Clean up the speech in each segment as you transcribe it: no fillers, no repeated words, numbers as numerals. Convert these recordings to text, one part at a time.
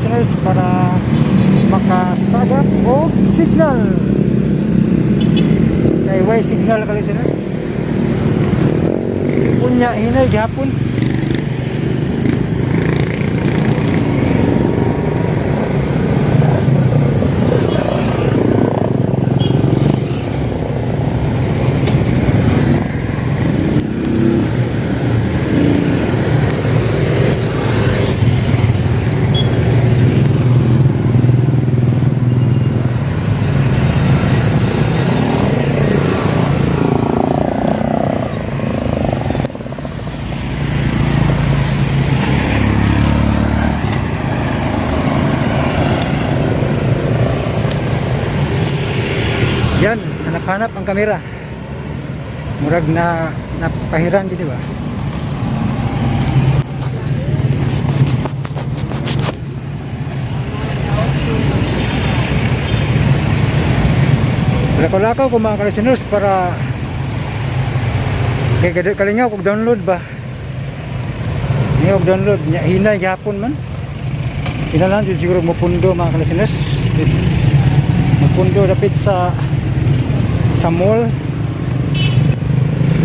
kalisteners, para makasagap og signal. Kay way signal, kalisteners. Unya hinay gihapon. Yan, hanap-hanap ang kamera. Murag na napahiran din, di ba? Lakaw-lakaw ko, mga kalisteners, para kay kalingaw kog download ba. Lingaw og download nya, hinay gyapon man. Kinahanglan jud siguro mo pundo, mga kalisteners. Magpundo dapit sa mall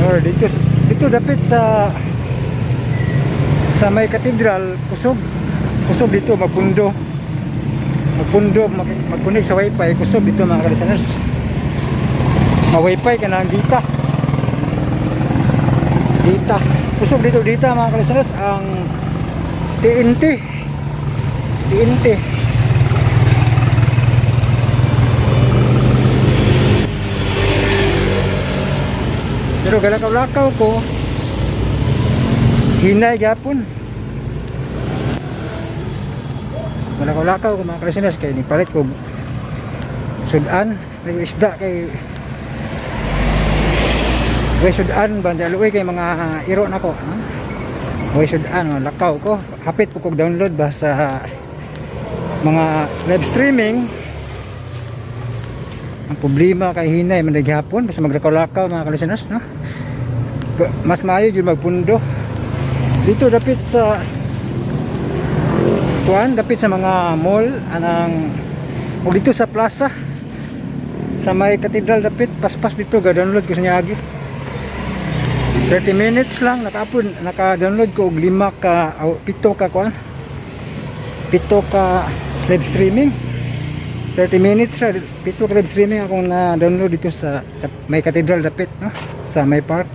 or dito dapit sa may katedral. Kusog kusog dito magpundo, magpundo, mag-connect sa wifi. Kusog dito, mga kalisteners, ma wifi ka na ang data data. Kusog dito data, mga kalisteners, ang TNT TNT. Pero galakaw-lakaw ko, hinay gyapon. Galakaw-lakaw ko, mga kalisteners, kay nipalit ko sudan, may isda kay way sudan ba luoy kay mga iro nako, no? Way sudan, oh, lakaw ko. Hapit ko kog download ba sa mga live streaming. Ang problema kay hinay man gihapon basta maglakaw-lakaw, mga kalisteners, no? Mas maayo jud magpundo dito dapit sa kuan, dapit sa mga mall anang o dito sa plaza sa may katedral dapit paspas dito. Ga download ko sa niagi, 30 minutes lang naka-upload, naka-download ko og lima ka o pito ka kuan, pito ka live streaming. 30 minutes ra, pito ka live streaming akong na-download dito sa may katedral dapit, no, sa may park.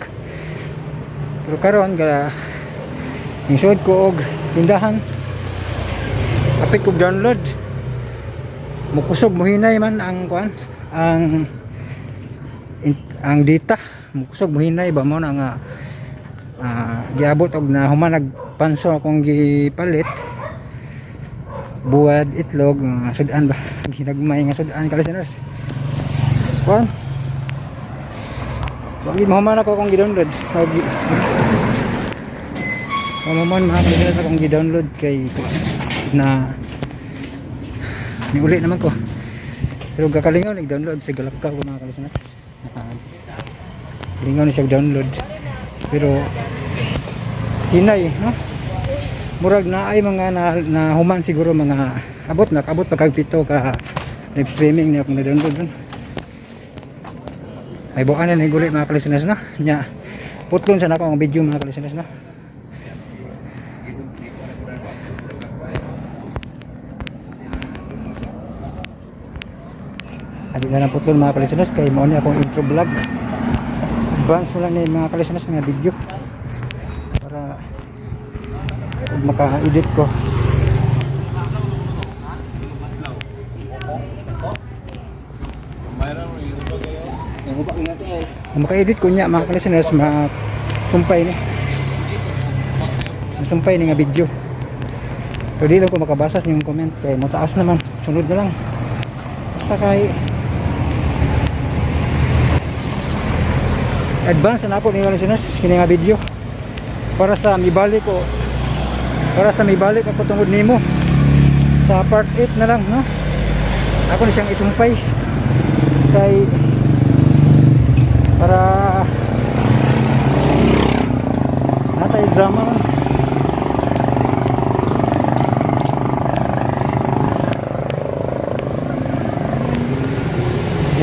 Pero karon ga nisod ko og tindahan, apik kog download, mukusog, muhinay man ang kuan, ang data, mukusog, muhinay ba. Mo na nga giabot og na human nagpanso akong gipalit buwad, itlog, mga sudan ba, ginagmay nga sudan, kalisteners. Kuan. Wagi mahuman ako akong gi-download. Wagi mahuman, mga kalisteners, akong gi-download kay na ni uli naman ko. Pero kakalingaw nag-download sa galakaw ko, mga kalisteners. Lingaw ni siya download. Pero hinay, no? Murag na ay mga na human siguro mga abot na abot pa kag pito ka live streaming niya akong na-download dun. Ay buwan na guli, mga kalisteners, no? Nya putlon sa nako ang video, mga kalisteners, no? Adi na lang putlon, mga kalisteners, kay mao ni akong intro vlog. Advance na lang ni, mga kalisteners, nga video para ug maka-edit ko. Kung maka-edit ko niya, mga kalisteners, masumpay ni. Masumpay ni nga video. Pero di lang ko makabasa sa inyong comment kay mataas naman. Sunod na lang. Basta kay advance na ako ni listeners kini nga video para sa mibalik ko, para sa mibalik ako tungod nimo sa part 8 na lang, no? Ako na siyang isumpay kay para natay drama man.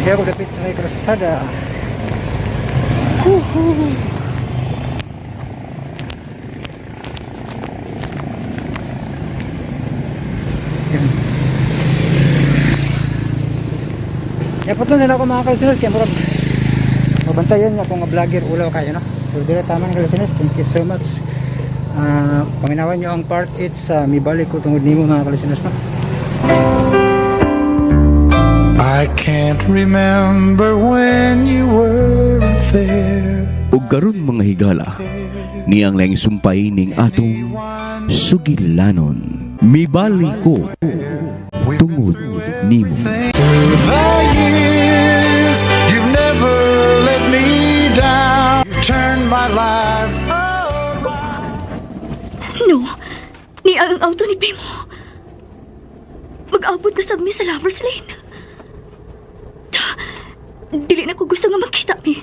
Dito ako dapit sa may krasada. Woohoo! Yan. Yapot lang ako, mga ka-listeners, kaya murag mabantayan niya kung nga vlogger ulaw kayo, no? So dira tama ng ka-listeners, thank you so much. Paminawan niyo ang part 8 sa Mibalik Ko Tungod Nimo, mga ka-listeners, no? I can't remember when you weren't there. Ug karon, mga higala, niyang laing sumpay ning atong sugilanon. Mibali ko tungod nimo. Through the years, you've never let me down. You've turned my life around. No. Ni ang auto ni Primo. Mag-abot na sab mi sa Lover's Lane. Dili na ko gusto nga magkita mi.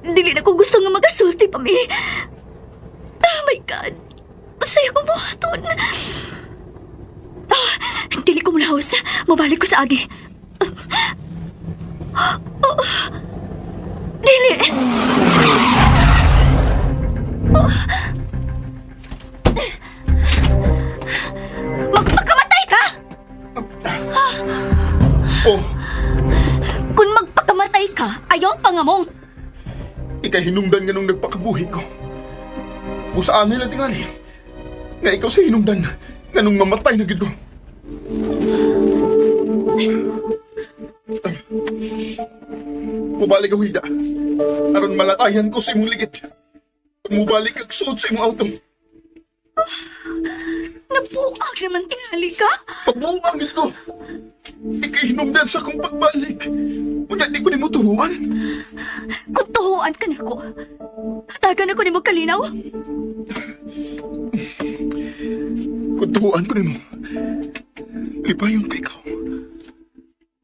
Dili na ko gusto nga magasulti pa mi. Oh my God. Masaya ko buhaton. Ah, dili ko mulahos. Mabalik ko sa agi. Oh, dili. Magpakamatay ka! Oh, Kung magpakamatay ka, ayaw pangamong. Ikay hinungdan nga nung nagpakabuhi ko. Busa amin lang tingali. Nga ikaw sa hinungdan nga nung mamatay na gid ko. Mubalik ako, Hilda. Aron malatayan ko sa imong ligit. Mubalik kag suot sa imong auto. Nabuag naman tingali ka. Pagbuang gid ko. Ikay hinungdan sa akong pagbalik. Unya di ko nimo tuhuan. Kung tuhuan ka na ko, hatagan ako nimo kalinaw. Kung tuhuan ko nimo, lipayon ko ikaw.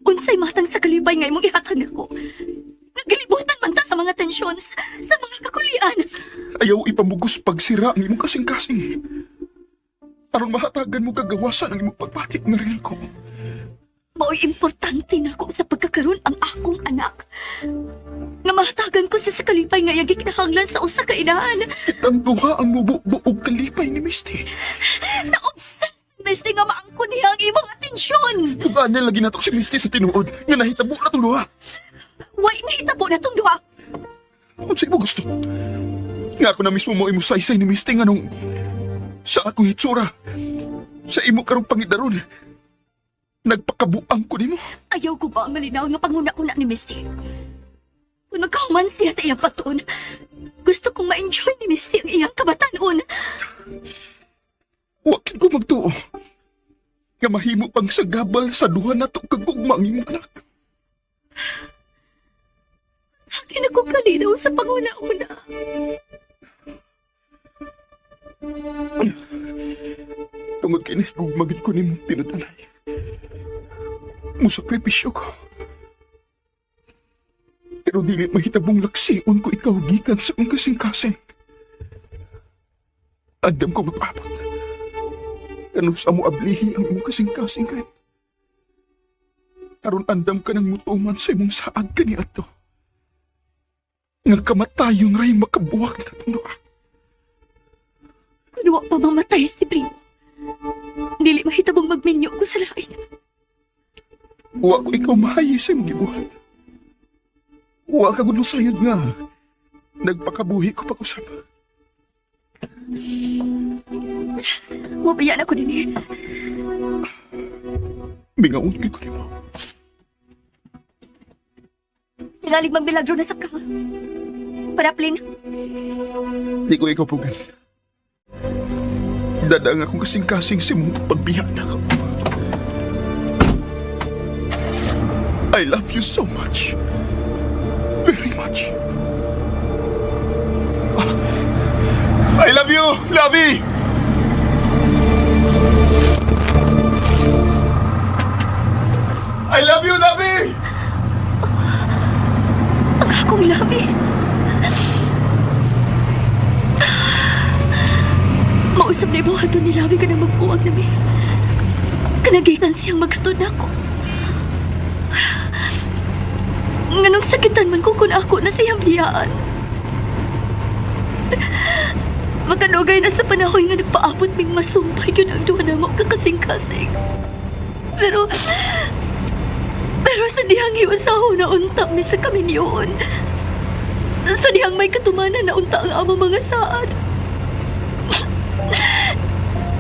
Unsay matang sa kalibay nga imong ihatag nako. Nagalibutan man ta sa mga tensions, sa mga kakulian. Ayaw ipamugos pagsira ang imong kasing-kasing. Aron mahatagan mo kagawasan ang imong pagpatik na rin ako. Mao'y importante nako sa pagkakaroon ang akong anak. Nga mahatagan ko siya sa kalipay nga iyang gikinahanglan sa usa ka inahan. Kitang duha ang mububo og kalipay ni Misty. Na-obsess Misty nga maangkon niya ang imong atensyon. Tugaan na lagi nato si Misty sa tinuod nga nahitabo na itong duha. Way nahitabo na tong duha. Unsay mo gusto? Nga ako na mismo mo imo saysay ni Misty nga nung sa akong hitsura, sa imo karong pangidaron, nagpakabuang ko nimo. Ayaw ko ba ang malinaw nga panguna-una ni Misty? Kung magkahuman siya sa iyang pagtuon, gusto kong ma-enjoy ni Misty ang iyang kabatanon. Wa ko magtuo nga mahimo pang sagabal sa duha nato kagugma ang imong anak. Akin ako kalinaw sa panguna-una. Tungod kay nahigugma gid ko nimo tinud-anay. Musakripisyo ko. Pero dili mahitabong laksion ko ikaw gikan sa akong kasing-kasing. Andam ko magpaabot. Kanus-a mo ablihi ang imong kasing-kasing, Ren. Aron andam ka ng mutuman sa imong saad kaniadto. Nga kamatayon ray makabuwak natong duha. Kung wa pa mamatay si Primo, dili mahitabong magminyo ko sa lain. Wa ko ikaw mahayi sa imong gibuhat. Wa ka gud sayod nga nagpakabuhi ko pag-usap. Mabayaan ako dinhi. Mingaon gyud ko nimo. Tingalig magmilagro na sa ka. Paraplin, Di ko ikaw pugan. Dada ang akong kasing-kasing sa imong pagbiya nako. I love you so much. Very much. Ah, I love you, Lovey! I love you, Lovey! Ang akong labi. Mausap na ibuhaton ni Labi ka na magbuwag na mi. Kanagikan siyang maghatod nako. Nganong sakitan man ko kung ako na siyang biyaan. Makanugay na sa panahon nga nagpaabot ming masumpay yun ang duha namo kakasing-kasing. Pero, pero sa dihang hiusaho na unta mi sa kaminyoon. Sa dihang may katumanan na unta ang among mga saad.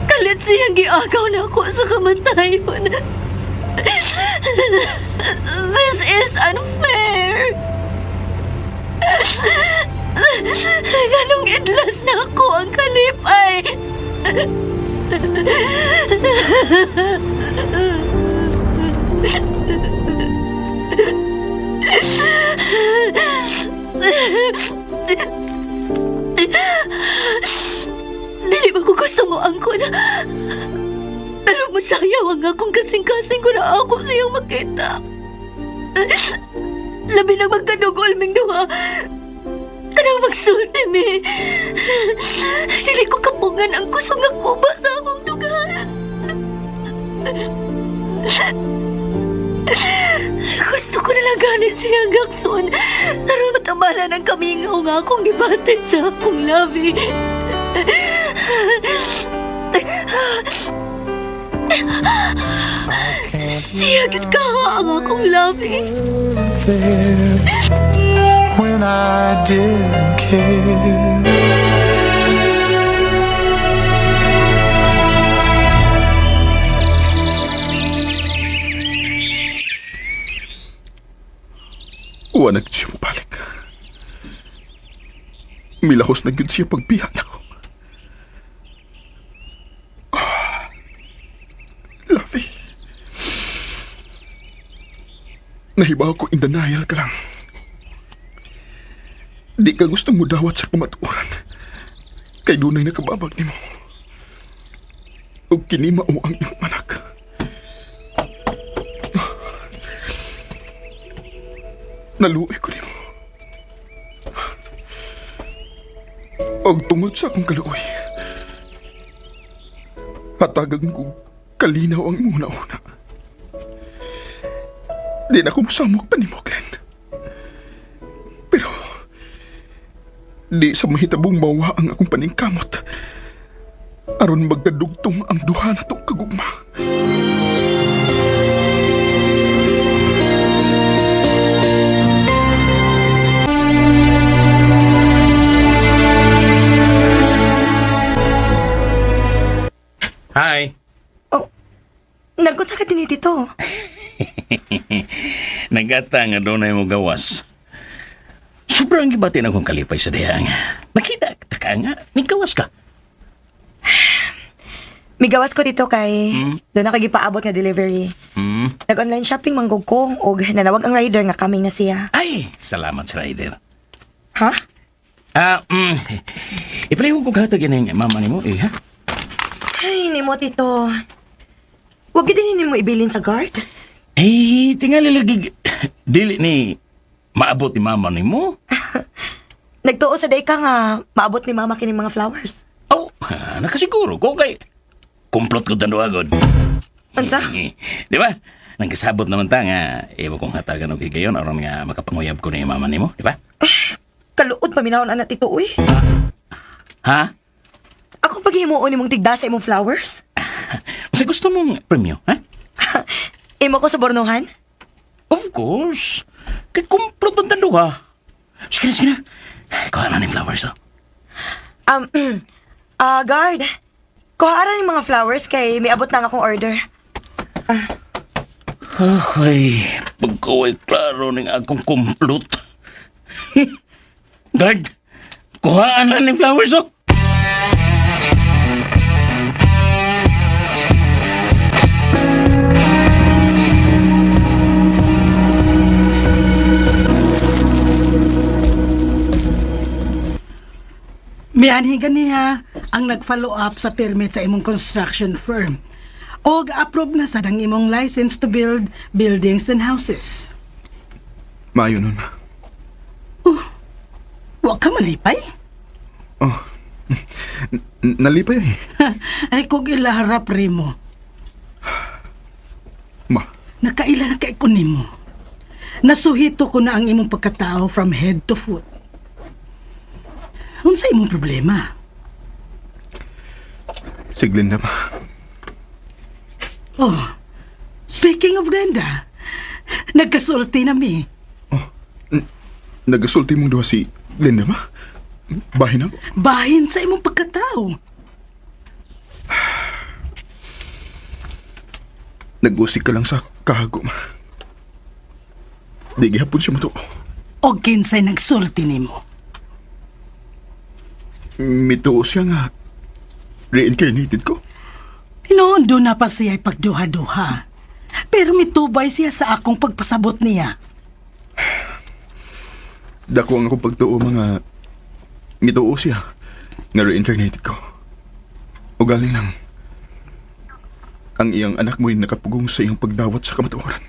Kalit siyang giagaw na ako sa kamatayon. This is unfair. Ganong idlas na ako ang kalipay. Dili ba ko gusto mo angkon? Pero masayaw ang akong kasing-kasing ko na ako siyang makita. Labi na magkanugol, ming duha. Kanang magsulti, mi. Dili ko kapungan ang kusog nga kuba sa akong dugan. Gusto ko na lang ganit siyang gakson. Pero matamala ng kamingaw nga akong gibatid sa akong labi. Siya gid ka ang akong labi. There when I didn't care. Wa na gyud siya mobalik. Milahos na gyud siya pagbiya nako. Ah, Lovey. Nahibaw ko in denial ka lang. Di ka gustong mudawat sa kamatuoran. Kay dunay nakababag nimo. Ug kini mao ang iyong anak. Naluoy ko nimo. Og tungod sa akong kaluoy, hatagan ko kalinaw ang imong una. Di na ko musamok pa nimo, Glenn. Pero, di sa mahitabong mawa ang akong paningkamot. Aron magkadugtong ang duha na to kagugma. Hi. Oh, nagkot sa katiniti tito. Nagata nga doon na mo gawas. Sobrang gibatin akong kalipay sa dihang. Nakita ta ka nga, nagawas ka. Migawas ko dito kay doon ako gipaabot nga delivery. Nag-online shopping manggog ko og nanawag ang rider nga kaming na siya. Ay, salamat sa rider. Ha? Ah, ipalihog ko katag ining mama nimo eh, ha? Ay, nimo tito. Wag gid din mo ibilin sa guard. Eh, tingali lagi dili ni maabot ni mama nimo. Nagtuo sa day ka nga maabot ni mama kining mga flowers. Oh, nakasiguro ko kay kumplot ko tanduagod. Unsa? Di ba? Nagkasabot naman ta nga ibo kong hatagan og higayon aron nga makapanguyab ko ni mama nimo, di ba? Kaluod paminawon ana tito uy. Ha? Ako paghimuon nimong tigda sa imong flowers. Unsa gusto mong premyo, ha? Imo ko sa bornohan. Of course. Kay kumplot ang tanduha. Sige na, sige na. Kuha na ni flowers, oh. Guard. Kuha ara ning mga flowers kay miabot na ang akong order. Ay, pagkaway klaro ning akong kumplot. Guard, kuhaan na ni flowers, oh. Mianhi ganiha ang nag-follow up sa permit sa imong construction firm. Og approve na sad ang imong license to build buildings and houses. Maayo nun, ma. Wa ka malipay? Oh. Nalipay eh. Ay kog ilaharap rimo. Ma, Nakaila na kay ko nimo. Nasuhito ko na ang imong pagkatao from head to foot. Unsa imong problema? Si Glinda, ma. Oh, speaking of Glenda, nagkasulti na mi. Nagasulti mong duha si Glinda, ma? Bahin ako. Bahin sa imong pagkatao. Nag-usig ka lang sa kahago, ma. Di gihapon siya matuo. O kinsay nagsulti nimo. Mituo siya nga. Reincarnated ko. Noon doon na pa siya pagduha-duha. Pero mitubay siya sa akong pagpasabot niya. Dako ang akong pagtuo mga mituo siya nga reincarnated ko. O galing lang. Ang iyang anak mo'y nakapugong sa iyang pagdawat sa kamatuoran.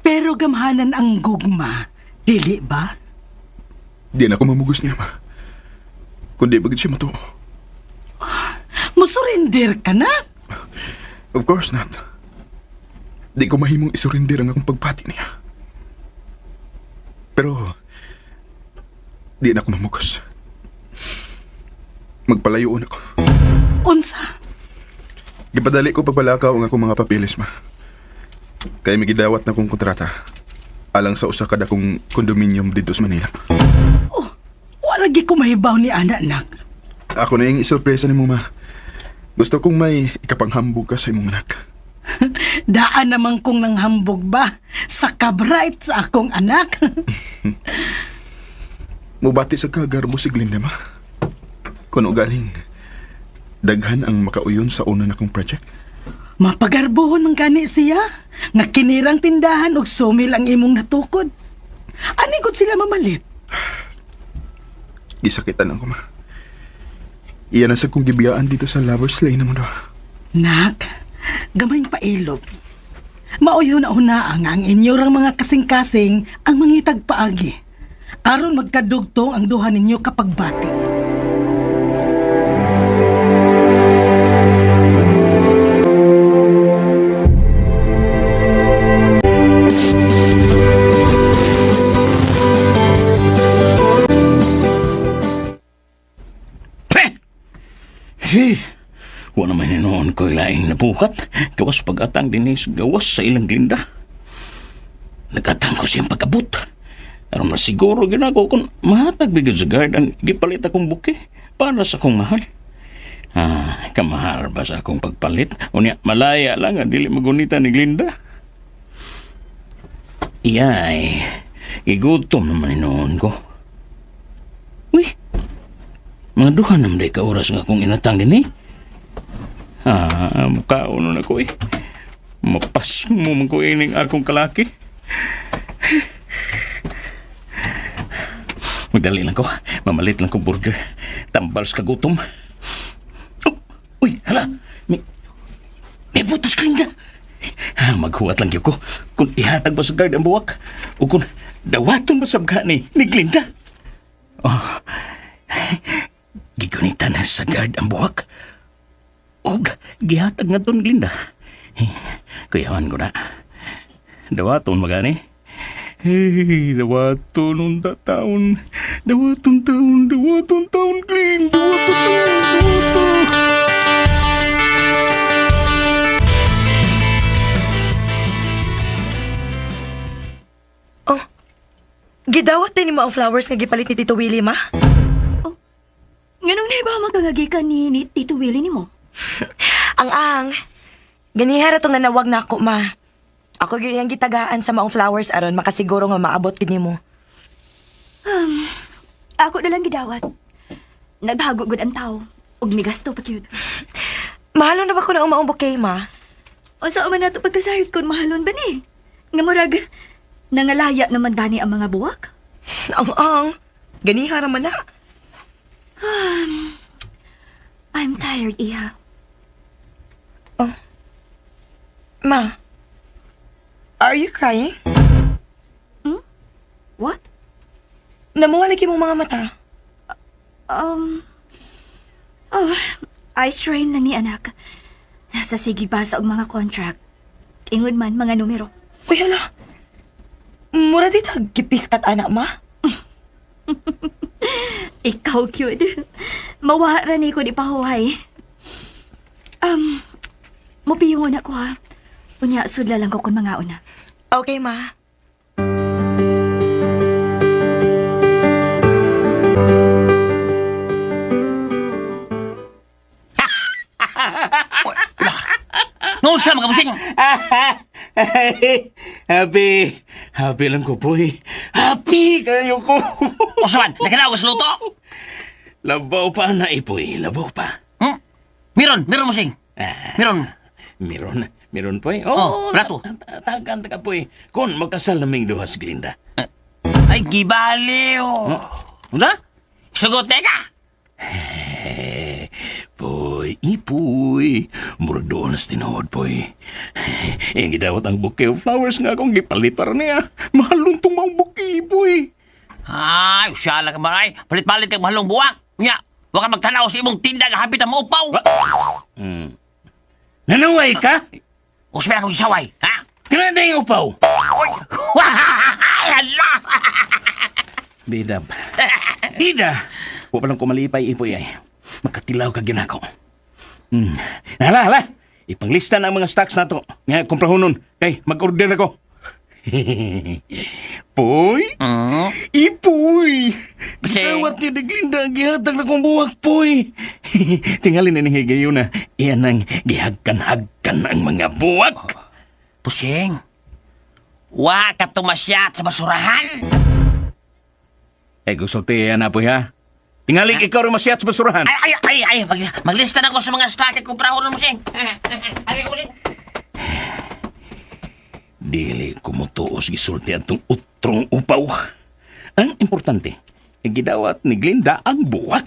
Pero gamhanan ang gugma, dili ba? Di na ako mamugos niya, ma. Kundi bagit siya matuo. Musurrender ka na? Of course not. Di ko mahimong isurrender ang akong pagpati niya. Pero, di na ako mamugos. Magpalayoon ako. Unsa? Gipadali ko pagpalakaw ang akong mga papilis, ma. Kaya may gidawat na kong kontrata. Alang sa usa ka dakong kondominium dito sa Manila. Oh, wala gi ko mahibaw ni ana nak. Ako na yung isurpresa ni mo, ma. Gusto kong may ikapanghambog ka sa imong anak. Daan naman kong nanghambog ba sa kabright sa akong anak. Mubati sa kagarbo si Glinda, ma. Kuno galing, daghan ang makauyon sa una na kong project. Mapagarbuhon man gani siya nga kinirang tindahan og sumil ang imong natukod. Ani gud sila mamalit? Gisakitan ako, ma. Iyan ang sa kong gibiyaan dito sa Lover's Lane na mo doon. Nak, gamayng pailob. Mauyon na una ang inyorang mga kasing-kasing ang mangitag paagi. Aron magkadugtong ang duha ninyo kapag bati. Peh! Hey! Wa naman hinoon ko ilaing nabukat. Gawas pag-atang dinis, gawas sa ilang Glinda. Nagatang ko siyang pag-abot. Aron na siguro ginako kung mahatag bigod sa guard ang gipalit akong buke para sa akong mahal. Ah, kamahal ba sa akong pagpalit? Unya, malaya lang ang dili magunita ni Glinda. Iyay, gigutom naman hinoon ko. Uy, mga duha naman day ka oras nga akong inatang din eh. Ah, mukhaon na ko eh. Mapas mo man ko ining akong kalaki. Magdali lang ko. Mamalit lang ko burger. Tambal sa kagutom. Oh, uy, hala. May butas ka na. Ah, maghuwat lang gyud ko. Kung ihatag ba sa guard ang buwak o kung dawaton ba sa bga ni Glinda. Oh, gigunita na sa guard ang buwak. Og gihatag nga ton Glinda. Eh, kuyawan ko na. Dawaton magani. Hey, dawaton unta taon. Dawaton taon, dawaton taon, Glin. Dawaton taon, dawaton. Oh, gidawat din mo ang flowers nga gipalit ni Tito Willie, ma? Nganong naiba magkagagikan ni Tito Willie nimo? Ang ang. Ganihara tong nanawag na ako, ma. Ako gyud iyang gitagaan sa maong flowers aron makasiguro nga maabot gid nimo. Ako na lang gidawat. Naghago gud ang tao ug migasto pa gyud. Mahalo na ba ko na ang maong bouquet, ma? Unsa man nato pagkasayod kun mahalon ba ni? Nga murag nangalaya naman gani ang mga buwak. Ang ang. Ganihara man na. I'm tired, Iha. Ma, are you crying? What? Namuha lagi mong mga mata. Oh, eye strain na ni anak. Nasa sige ba sa og mga contract. Ingon man mga numero. Uy, hala. Mura dito gipiskat anak ma. Ikaw cute. Mawara ni ko di pahuhay. Um, mupiyong una ko ha. Unya, sudla lang ko kung mga una. Okay, ma. Nung sa mga busing? Happy. Happy lang ko, boy. Happy kayo ko. Usaban, nakilawag sa luto. Labaw pa na, ipoy. Labaw pa. Hmm? Meron, meron mo sing. Ah, Meron. Meron. Meron, poy. Oh, rato. Tagan ka, poy. Kung magkasal naming duha si Glinda. Ay, gibaliw. Oh. Unsa? Sugot ka. Eh, Poy, ipoy. Murag doon na sa tinuod, poy. Eh, gidawat ang bouquet of flowers nga akong gipalit para niya. Mahaluntong maong bouquet, poy. Ay, usyala ka ba ay? Palit-palit kag mahalong buwak. Nya, wa ka magtanaw sa imong tinda nga hapit ang maupaw. Hmm. Nanuway ka? Usbay akong isaway, ha? Kananda yung upaw? Uy! Ay, hala! Bida. Bida! Wa pa lang kumalipay, ipoy ay. Makatilaw ka ginako. Hmm. Hala, hala! Ipanglista na ang mga stocks nato. Nga, kumprahonon. Kay, mag-order ako. Poy? Mm. Ipoy! Bising. Gawat ni Deglinda ang gihatag na kong buwak, poy! Tingali na ning higayon na iyan ang gihagkan-hagkan ang mga buwak. Pusing. Wa ka tumasyat sa basurahan. Ay, gusulti yan na, poy, ha? Tingali ikaw rin masiyat sa basurahan. Ay, ay, ay, ay. Maglista na ko sa mga stock kay kumprahon mo sing. Ay, ko sing. Dili kumutuos gisulti atong utrong upaw. Ang importante, gidawat ni Glinda ang buwak.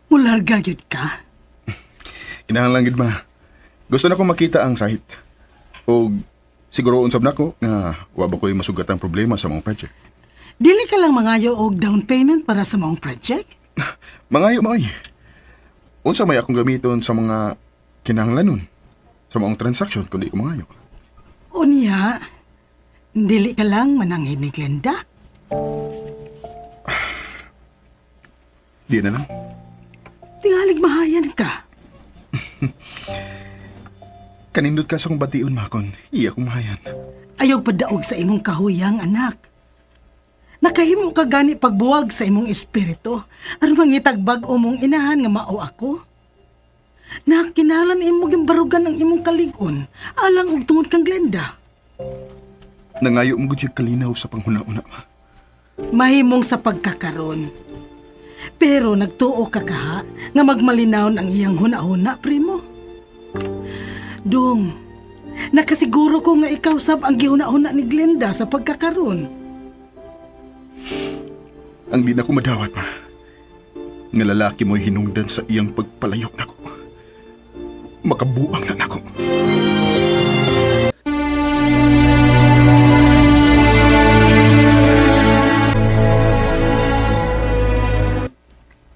Mularga gyud ka. Kinahanglan gid ma. Gusto na ko makita ang site. O siguro unsab nako nga wa ba ko'y masugat ang problema sa mga project. Dili ka lang mangayo og down payment para sa maong project. Mangayo maoy. Unsa may akong gamiton sa mga kinahanglanon sa maong transaction kundi ko mangayo. Unya, dili ka lang mananghin ni Glenda. Di na lang. Tingalig mahayan ka. Kanindot ka sa kong bation makon. Iya kong mahayan. Ayaw padaog sa imong kahuyang, anak. Nakahimo ka gani pagbuwag sa imong espiritu aron mangitag bag-o mong inahan nga mao ako. Nakinalan imo gimbarugan ang imong kalig-on alang og tungod kang Glenda. Nangayo mo gud siya kalinaw sa panghuna-una ma. Mahimong sa pagkakaron. Pero nagtuo ka kaha nga magmalinawon ang iyang huna-huna, primo. Dong, nakasiguro ko nga ikaw sab ang gihuna-huna ni Glenda sa pagkakaron. Ang di na ko madawat ma. Nga lalaki mo'y hinungdan sa iyang pagpalayok nako. Makabuang na nako.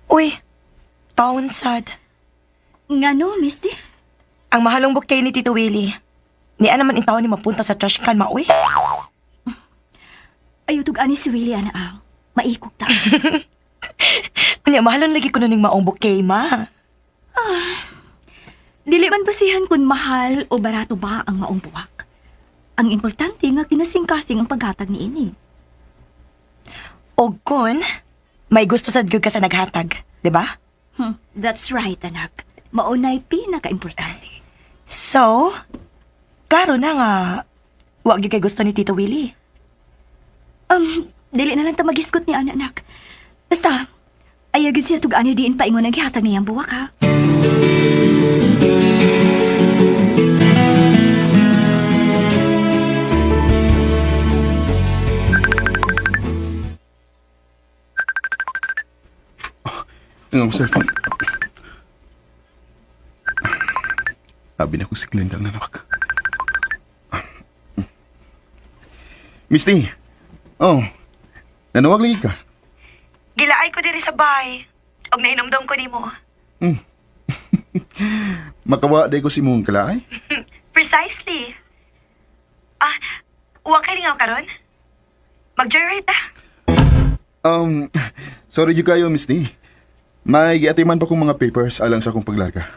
Uy, taon sad. Nga no, Misty? Ang mahalong bouquet ni Tito Willie. Niya naman in taon ni mapunta sa trash can, ma, uy. Ayaw tug-ani si Willie, ana ang. Maikog ta. Unya, mahalon lagi ko na ning maong bouquet, ma. Dili man basihan kung mahal o barato ba ang maong buwak. Ang importante nga kinasingkasing ang paghatag ni ini. Og kun, may gusto sad gyud ka sa naghatag, di ba? That's right, anak. Maunay pinaka-importante. So, klaro na nga, wa gyud kay gusto ni Tito Willie. Dili na lang ta magisgot ni ana, anak. Basta, ayaw gid siya tug-ani diin paingon ang gihatag niyang buwak, ha? Ang akong cellphone. Abi na ko si Glenda ang nanawag. Misty. Oh. Nanawag lagi ka. ko diri sa bay. Og nahinumdom ko nimo. Makawa day ko si mong kalaay. Precisely. Ah, uwa kay lingaw karon? Mag-joyride ta. Sorry jud kayo, Miss D. May giatiman pa kong mga papers alang sa akong paglarga.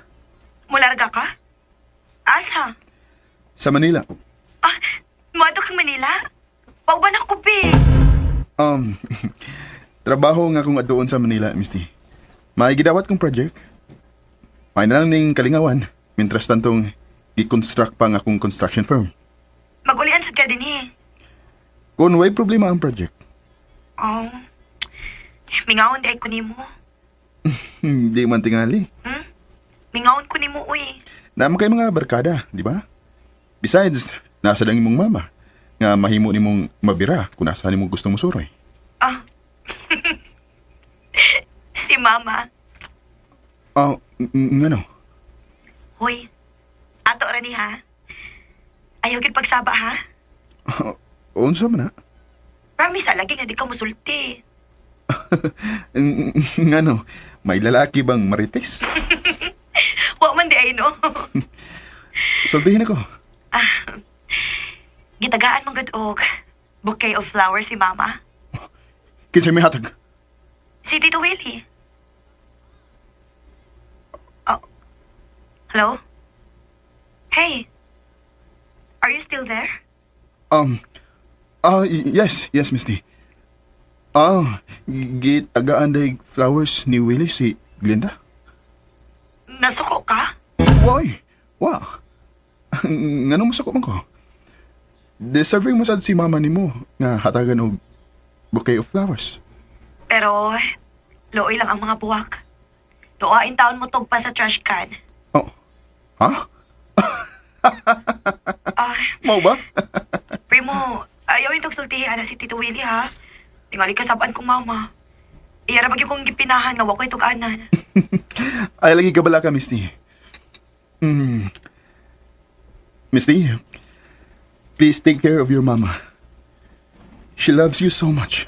Mularga ka? Asa? Sa Manila. Ah, muadto kang Manila? Pauban ako, be. Trabaho nga akong aduon sa Manila, Miss D. May gidawat kong project. May na lang ning kalingawan. Mientras tantong gi-construct pa nga akong construction firm. Magulian sad ka dinhi. Kung way problema ang project, Oh. Mingawon di ay ko nimo. Di man tingali. Hmm? Mingawon ko nimo, uy. Naman kay mga barkada, di ba? Besides, nasa lang imong mama nga mahimo nimong mabira kung nasa nimong gustong musuroy. Ah. Si mama. Ah, ngano? Hoy. Ato ra ni ha. Ayaw gid pagsaba ha. Unsa man na? Promise lagi nga di ka musulti. Ngano? May lalaki bang marites? Wa man di ay no. Sultihin ako. Ah. Gitagaan man gud og bouquet of flowers si mama. Kinsa may hatag? Si Tito Willie. Oh. Hello? Hey. Are you still there? Yes, yes, Miss D. Ah, gitagaan day flowers ni Willie si Glinda? Nasuko ka? Why? Wa. Ngano mo man ko? Deserving mo sad si mama nimo nga hatagan og bouquet of flowers. Pero, looy lang ang mga buwak. Tuwain taon mo tugpa sa trash can. Oh. Ha? Ah, Mao ba? Primo, ayaw yung tugsultihi ana si Tito Willie ha. Tingali ka sabaan kong mama. Iyara bagyo kong gipinahan nga wa ko'y tug-anan. Ay lagi kabala ka, Miss D. Miss D, please take care of your mama. She loves you so much.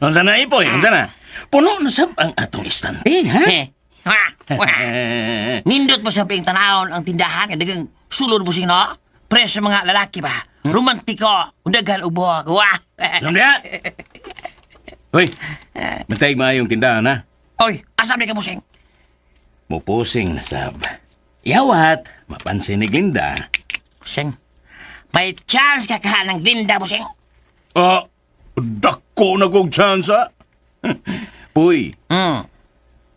Unsa na ipoy? Unsa na? Puno na sab ang atong istante, ha? Eh. Ha! Wah! Nindot mo sa ping tanawon ang tindahan nga dagang sulod mo sing no? Pres sa mga lalaki ba? Romantiko, daghan ubo. Wah! Alam niya? Hoy, bantay maayong tindahan, ha? Oy, asam ni ka busing? Mupusing na sab. Yawat, mapansin ni Glinda. Busing. May chance ka kaha ng Glinda, busing. Ah, dako na kong chance, ha? Puy,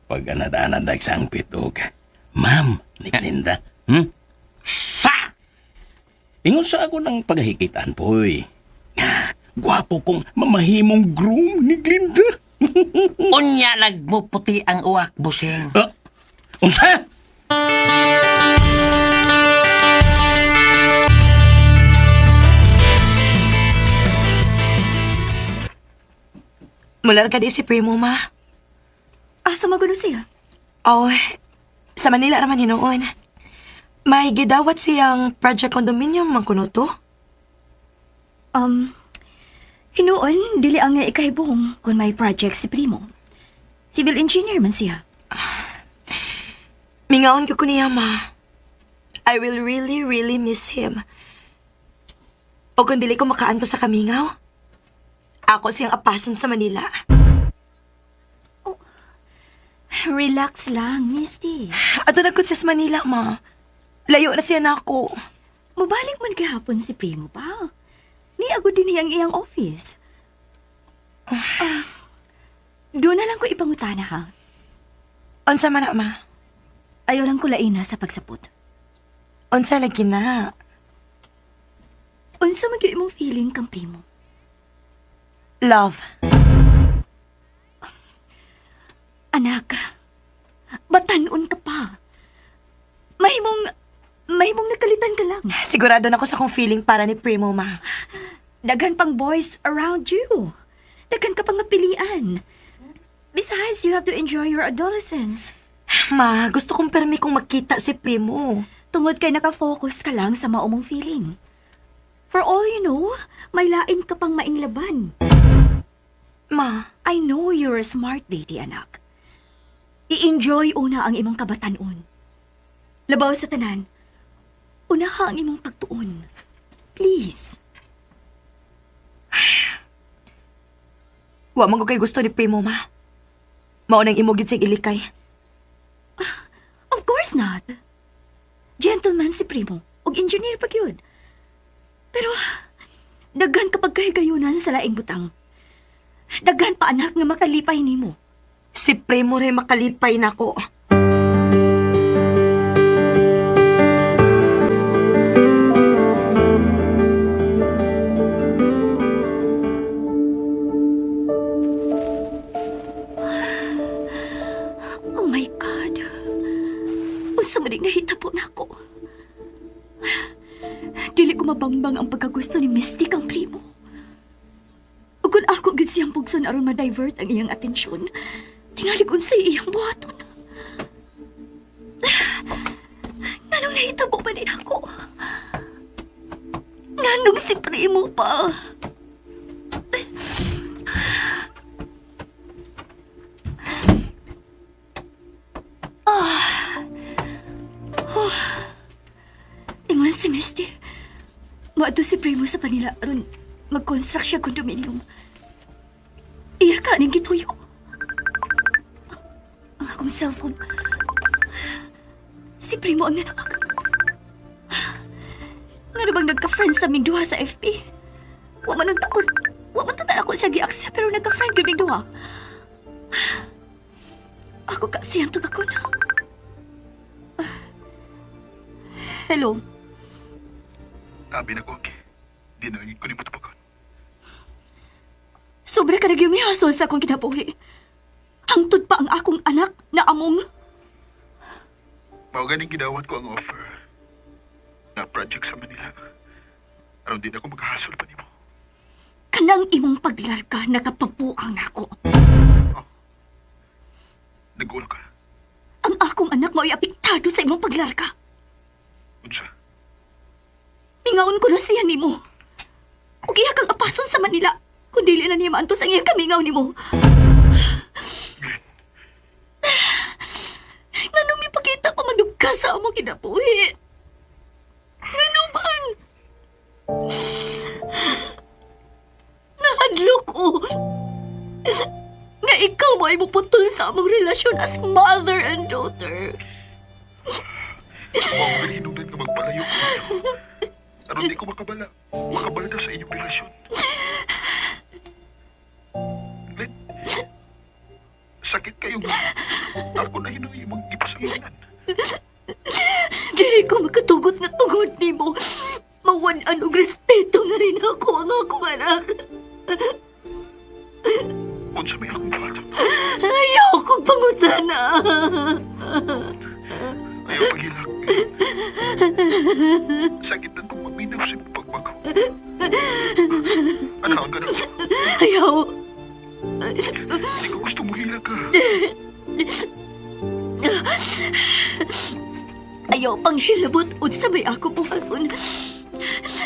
pag anad-anad sangpit og ma'am ni Glinda. Sa! Ingon sa ako ng paghikitaan, Puy. Nga, gwapo kong mamahimong groom ni Glinda. Unya nagmuputi ang uwak, busing. Ah, unsa? Mular ka di si Primo, ma. Asa magulo siya? Oh, sa Manila raman hinuon. May gidawat siyang project condominium man kuno to. Hinuon, dili ang ikahibong kung may project si Primo. Civil engineer man siya. Mingaon ko niya, ma. I will really, really miss him. O kung dili ko makaanto sa kamingaw, ako siyang apason sa Manila. Relax lang, Misty. Ato na siya sa Manila, ma. Layo na siya na ako. Mabalik man gihapon si Primo pa. Niagod din niyang iyang office. Ah, doon na lang ko ipangutana ha. Unsa man na, ma? Ayaw lang ko laina sa pagsapot. Unsa lagi na? Unsa man gyud imong feeling kang Primo? Love. Anak, batanon ka pa. Mahimong nagkalitan ka lang. Sigurado na ko sa akong feeling para ni Primo, ma. Daghan pang boys around you. Daghan ka pang mapilian. Besides, you have to enjoy your adolescence. Ma, gusto kong permi kong magkita si Primo. Tungod kay nakafocus ka lang sa maumong feeling. For all you know, may lain ka pang mainglaban. Ma, I know you're a smart lady, anak. I-enjoy una ang imong kabatanon. Labaw sa tanan, unaha ang imong pagtuon. Please. wa man ko kay gusto ni Primo, ma. Mao nang imo gyud siyang ilikay. Of course not. Gentleman si Primo, og engineer pa gyud. Pero daghan kapag kahigayunan sa laing butang. Daghan pa anak nga makalipay nimo. Si Primo rin makalipay nako. Oh my God. Unsa man ning nahitabo nako. Dili ko mabangbang ang pagkagusto ni Misty kang Primo. Ug kun ako gid siyang pugson aron ma-divert ang iyang atensyon, tingali kung unsay iyang buhaton. Nganong nahitabo man din ako? Nganong si Primo pa? Ingon si Misty. Maadto si Primo sa Manila aron mag-construct siya condominium. Iya ka ning gituyo. Ang akong cellphone. Si Primo ang nanawag. Nga bang nagka-friend sa aming duha sa FB? Wa man unta ko, wa man tunta ako siya gi-accept pero nagka-friend gyud ming duha. Ako ka siyang tubakon. Hello. Abi na ko, okay. Di na ko nimo tubagon. Sobra ka nagyumihasol sa akong kinabuhi. Hangtod pa ang akong anak na among. Mao ganing gidawat ko ang offer na project sa Manila. Aron di na ako makahasol pa nimo. Kanang imong paglarga nakapabuang nako. Nagulo ka. Ang akong anak mao'y apektado sa imong paglarga. Unsa? Mingaon ko na siya nimo. Ug iya kang apason sa Manila. Kung dili na niya maantos ang iyang kamingaw nimo. Nganong mipakita ko magyugka sa among kinabuhi? Ngano man? Nahadlok ko. Nga ikaw mo ay muputol sa among relasyon as mother and daughter. Mao gani hinungdan nga magpalayo ko ninyo. Aron di ko makabala. Makabala na sa inyong relasyon. Glenn, sakit kayo. Ako na hinuy imong gipasanginan. Dili ko makatugot nga tungod nimo. Mawan-an og respeto nga rin ako ang akong anak. Unsa may akong buhaton? Ayaw kong pangutana. Ayaw paghilak. Sakit na kong maminaw sa imong pagbago. Ano ang ganun? Ayaw. Hindi ko gusto muhila ka. Ayaw pang hilabot unsa may ako buhaton.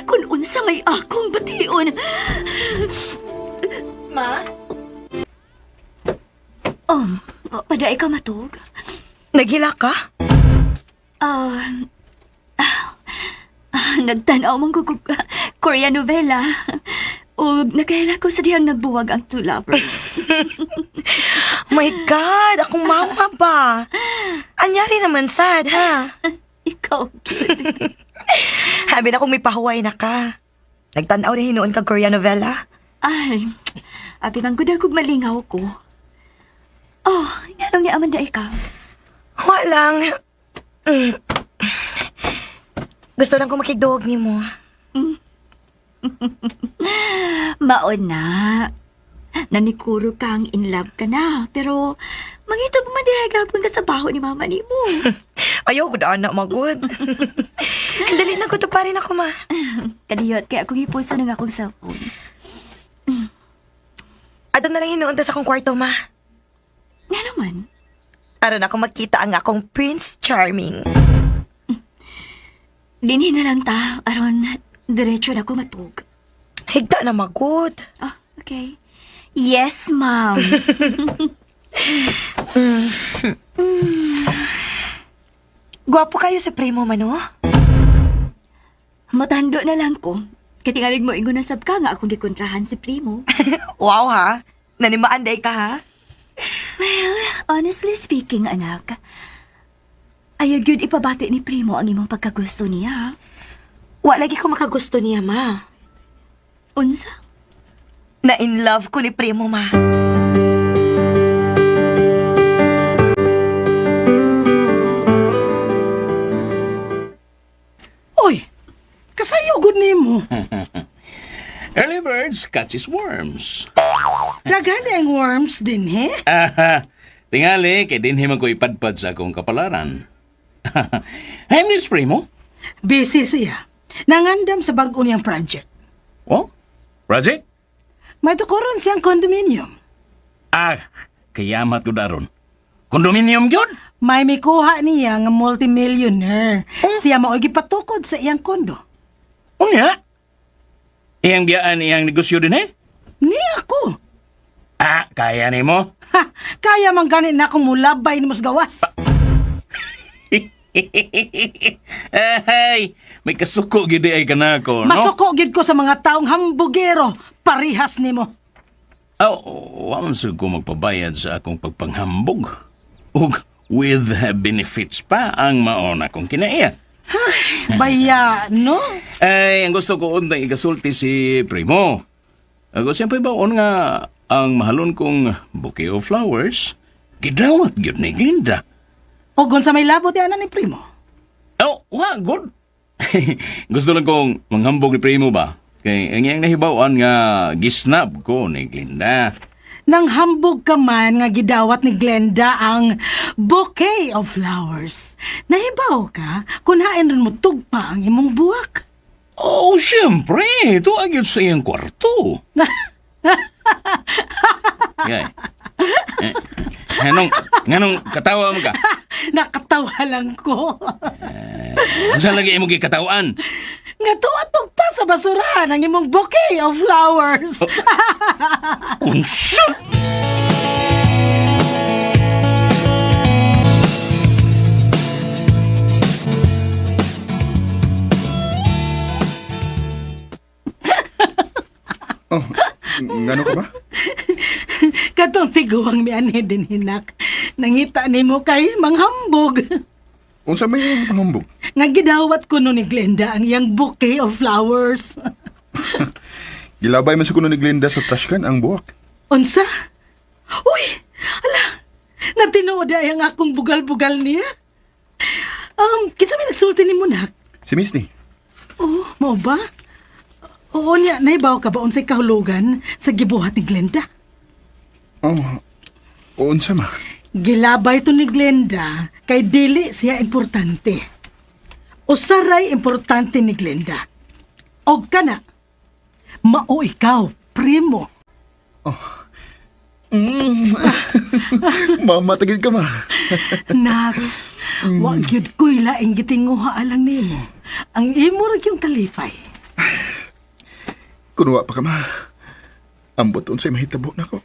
Kun unsa may akong bation. Ma? Paday ka matug? Naghila ka? Ah, nagtanaw man ko kog Korean novela. Ug nakaila ko sa dihang nagbuwag ang two lovers. My God, akong mama ba? Anyari naman sad, ha? Ikaw, good. Habi na kung may pahuway na ka. Nagtanaw na hinuon kag Korean novela. Ay, abi man gud akong malingaw ko. Oh, nganong ni Amanda ikaw? Walang. Gusto lang ko makigduhog ni mo. Maon na. Nanikuro kang in love ka na, pero mangita pa man dihay gapon ka sa baho ni mama nimo. Ayaw, good anak, magod. Dali na, gusto pa rin ako, ma. Kadiyot, kaya akong ipuso ng akong cellphone. Ato na lang hinuon ta sa akong kwarto, ma. Nga naman. Aron ako makita ang akong Prince Charming. Dinhi na lang ta, aron diretso na ko matug. Higda na magod. Ah, okay. Yes, ma'am. Gwapo kayo sa primo man, oh. Matando na lang ko. Katingalig mo ingon na sab ka nga akong gikontrahan si Primo. Wow, ha? Nanimaan day ka, ha? Well, honestly speaking, anak, ayaw gyud ipabati ni Primo ang imong pagkagusto niya. Wa lagi ko makagusto niya, ma. Unsa? Na in love ko ni primo, ma. Uy, kasayo gud nimo. Early birds catches worms. Daghan ang worms din, he? Ah, tingali, kay dinhi man ko ipadpad sa akong kapalaran. Hey, Miss Primo. Busy siya. Nangandam sa bag-o niyang project. Oh, project? May tukuron siyang condominium. Ah, kayamat ko daron. Condominium gyud? May mikuha niya nga multimillionaire. Siya mao'y gipatukod sa iyang kondo. Unya? Iyang biyaan iyang negosyo din eh? Ni ako. Ah, kaya nimo? Ha, kaya man gani na akong mulabay ni mos gawas. Ay, may kasuko gid ay kanako, no? Masuko gid ko sa mga taong hambugero, parihas nimo. Oh, wa man sad ko magpabayad sa akong pagpanghambog. Ug with benefits pa ang maona kong kinaiya. Baya, no? Ay, ang gusto ko undang igasulti si Primo. Ako siyempre baon nga ang mahalon kong bouquet of flowers, gidawat gyud ni Glinda. O sa may labot yan ni Primo. Oh, wa good. Gusto lang kong manghambog ni Primo ba? Kay ang iyang nahibaw-an nga gisnab ko ni Glinda. Nang hambog ka man nga gidawat ni Glenda ang bouquet of flowers. Nahibaw ka kung hain ron mo tugpa ang imong buwak. Oh, siyempre. Ito agad sa iyang kwarto. Yay. Eh, nganong katawa mo ka? Nakatawa lang ko. Saan lagi imong gikatawan? Nga tuatog pa sa basurahan ang imong bouquet of flowers. Unsa? Oh, ngano ka ba? Katong tiguang mianhi din hinak. Nangita nimo kay manghambog. Unsa may panghambog? Nga gidawat ko no ni Glenda ang iyang bouquet of flowers. Gilabay man siguro ni Glenda sa trash can ang buwak. Unsa? Uy! Ala! Natinuod ay ang akong bugal-bugal niya. Kinsa may nagsulti ni Munak? Si Misty. Oh, mao ba? Oo niya, naibaw ka ba unsay kahulugan sa gibuhat ni Glenda? Oh, unsa ma? Gilabay to ni Glenda kay dili siya importante. Usaray importante ni Glenda. Og kana, mao ikaw, primo. Mama, tagil ka ma. Nak, wa gyud ko'y laing gitinguha alang nimo. Ang imo ra gyud kalipay. Kunuwa pa ka ma. Ambot unsay mahitabo nako.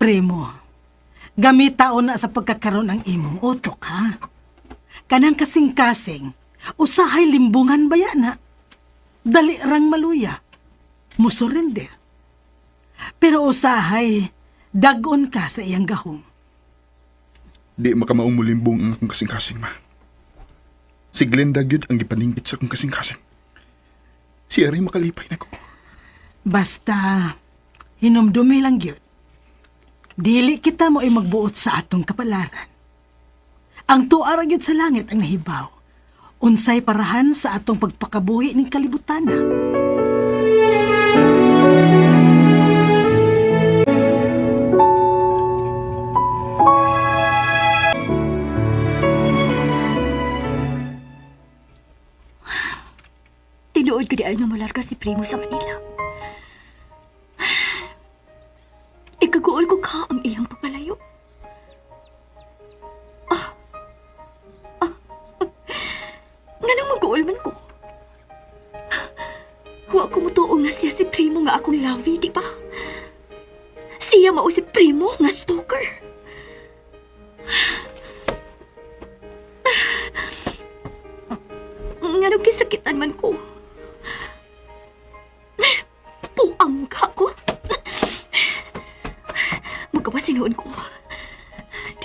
Primo, gamitaon na sa pagkakaroon ang imong utok, ha? Kanang kasing-kasing, usahay limbungan ba yan, ha? Dali rang maluya, musurrender. Pero usahay, dagon ka sa iyang gahom. Di makamaong mulimbong ang akong kasing-kasing ma. Si Glenda gyud ang gipaningkit sa akong kasing-kasing. Siya rin makalipay nako. Basta, hinumdumi lang gyud. Dili kita mo ay magbuot sa atong kapalaran. Ang tuara gyud sa langit ang nahibaw. Unsay parahan sa atong pagpakabuhi ning kalibutana. Tinuod ko di ay nga mularga si Primo sa Manila. Ikaguol ko ka ang iyang pagpalayo. Duol man ko. Wa ko mutuo nga siya si Primo nga akong lovey, di ba? Siya mao si Primo nga stalker. Nganong gisakitan man ko? Puang ka ko. Magawas hinuon ko.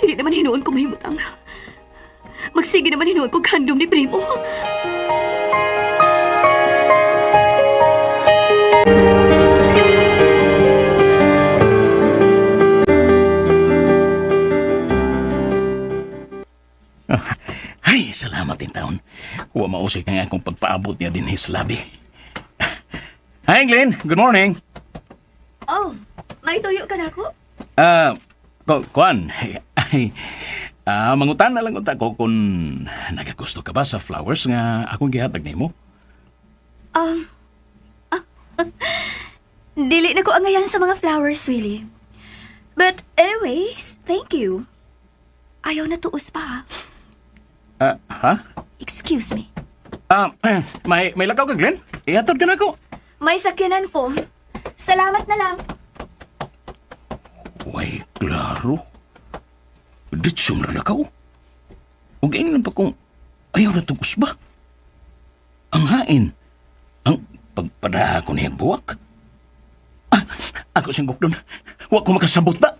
Dili naman hinuon ko mahimutang. Magsige naman hinuon ko kandom ni Primo. Ay, salamat din taon. Wa mausik ang akong pagpaabot niya din sa labi. Hi, Glenn. Good morning. Oh, may tuyo ka na ako? Ah, kuan. Ay, mangutan na lang unta ko kung nagagusto ka ba sa flowers nga akong gihatag nimo. Dili na ko angayan sa mga flowers, Willie. But anyways, thank you. Ayaw na tuos pa, ha? Ha? Excuse me. May lakaw ka, Glenn? Ihatod ka na ako. May sakyanan ko. Salamat na lang. Way, klaro. Ditsum na lakaw. Ug ingnan pa kung ayaw na tugos ba? Ang hain. Ang pagpadaha ko niya buwak. Ako siyang bukdon. Wa ko makasabot na.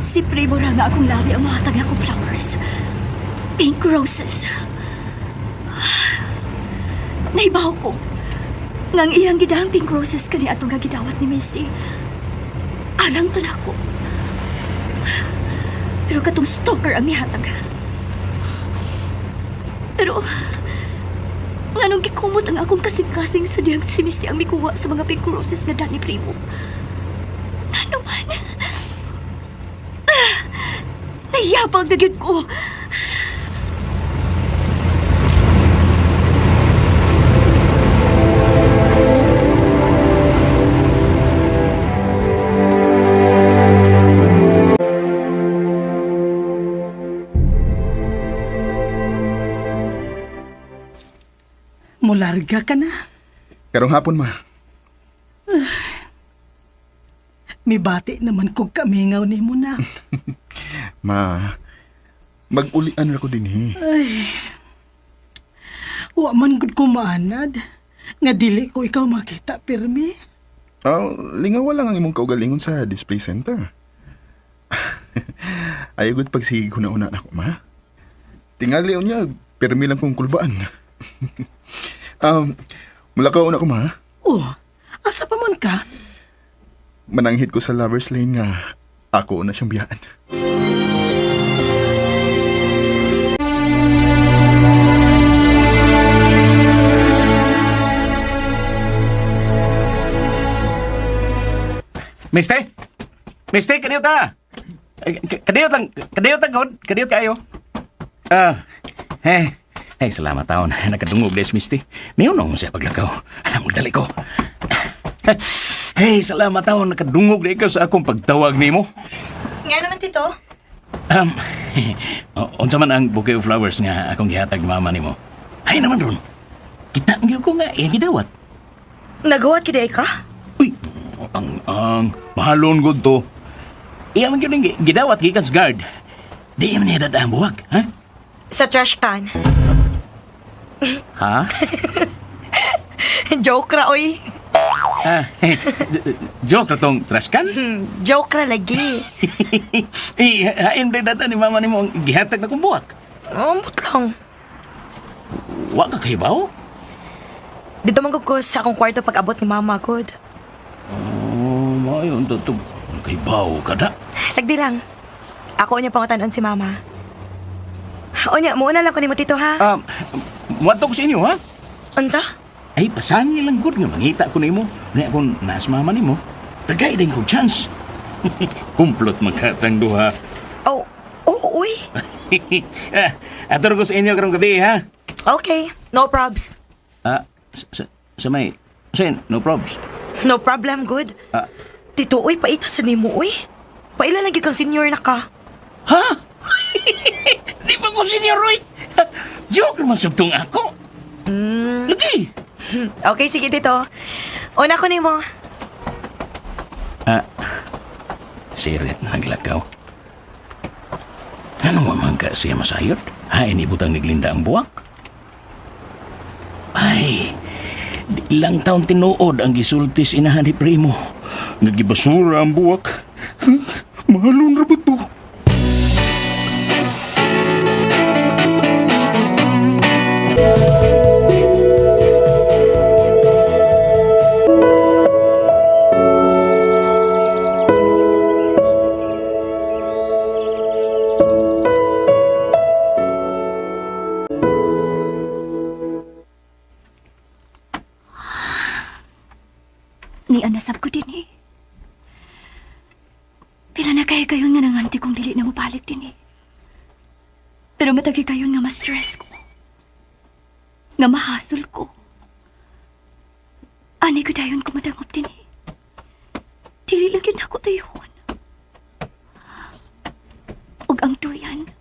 Si Primo ra nga akong labi ang mahatag na akong flowers. Pink roses. Naibaw ko. Ngang iyang gidahang pink roses kani atong nga gidawat ni Misty. Alang to nako. Pero katong stalker ang nihatag. Pero nganong gikumot ang akong kasing-kasing sa diyang si Misty ang mikuha sa mga pink roses nga dani Primo. Ano man? Nayabag na gyud ko. Mularga ka na. Karong hapon, ma. Mibati naman kog kamingaw nimo na. Ma, mag-ulian ra ko dinhi. Wa man gud ko maanad. Nga dili ko ikaw makita pirmi. Lingawa lang ang imong kaugalingon sa display center. Ayaw gud pagsige ko na una nako, ma. Tingali unya, pirmi lang kong kulbaan. um, mula ka una ko, ma. Oh, asa pa man ka? Mananghit ko sa lover's lane nga ako na siyang biyaan. Miste? Miste, kadiyot ta! Ay, kadiyot lang, kadiyot lang, god. Kadiyot kayo. Ah, eh, ay, salamat taon. Nakadungog des, Misty. Mayon nung siya paglakaw. Magdali ko. Hey, salamat taon. Nakadungog na ikaw sa akong pagtawag nimo. Nga naman, Tito. Unsa man ang bouquet of flowers nga akong gihatag mama nimo. Ay naman ron. Kita gyud ko nga iyang gidawat. Nagawa kiday ka? Uy, ang mahalon gud to. Iya man gyud ang gidawat gikan sa guard. Di man niya dada ang buwag, ha? Sa trash can. Ha? Joke ra, oy. Ah, joke na tong trash can? Joke ra lagi. Eh, hain ba dada ni mama nimo ang gihatag na kong buwak? Ambot lang. Wa ka kahibaw? Dito man ko sa akong kwarto pag abot ni mama, good. Oh, maayon to to. Kahibaw ka da. Sagdi lang. Ako unya pangutanon si mama. Unya, muuna lang ko nimo tito ha. Muadto ko sa inyo, ha? Unsa? Ay, pasangi lang gud nga mangita ko nimo. Unya kung naas mama nimo, tagay din ko chance. Kumplot magkatang duha. Oh, oh, uy. Ator ko sa inyo karong gabi, ha? Okay, no probs. Ah, sa may... Sin, no probs. No problem, good. Ah. Tito, uy, paito sa nimo, uy. Paila lagi kang senior na ka. Ha? Di ba ko senior, Roy? Joke naman sabtong ako. Lagi! Okay, sige, Tito. Una ko nimo. Ah, sirit naglakaw. Ano man ka siya masayod? Ha, inibutang ni Glinda ang buwak? Ay, di lang taon tinuod ang gisultis inahan ni Primo. Nagibasura ang buwak. Mahalon ra ba to? Ni anasab ko din eh. Pila na kay kayon nga nanganti kong dili na mabalik din eh. Pero matagi kayon nga ma-stress ko. Nga mahasol ko. Ani ko dayon ko madangop din eh. Dili lang yun ako tayon. Ug ang duyan.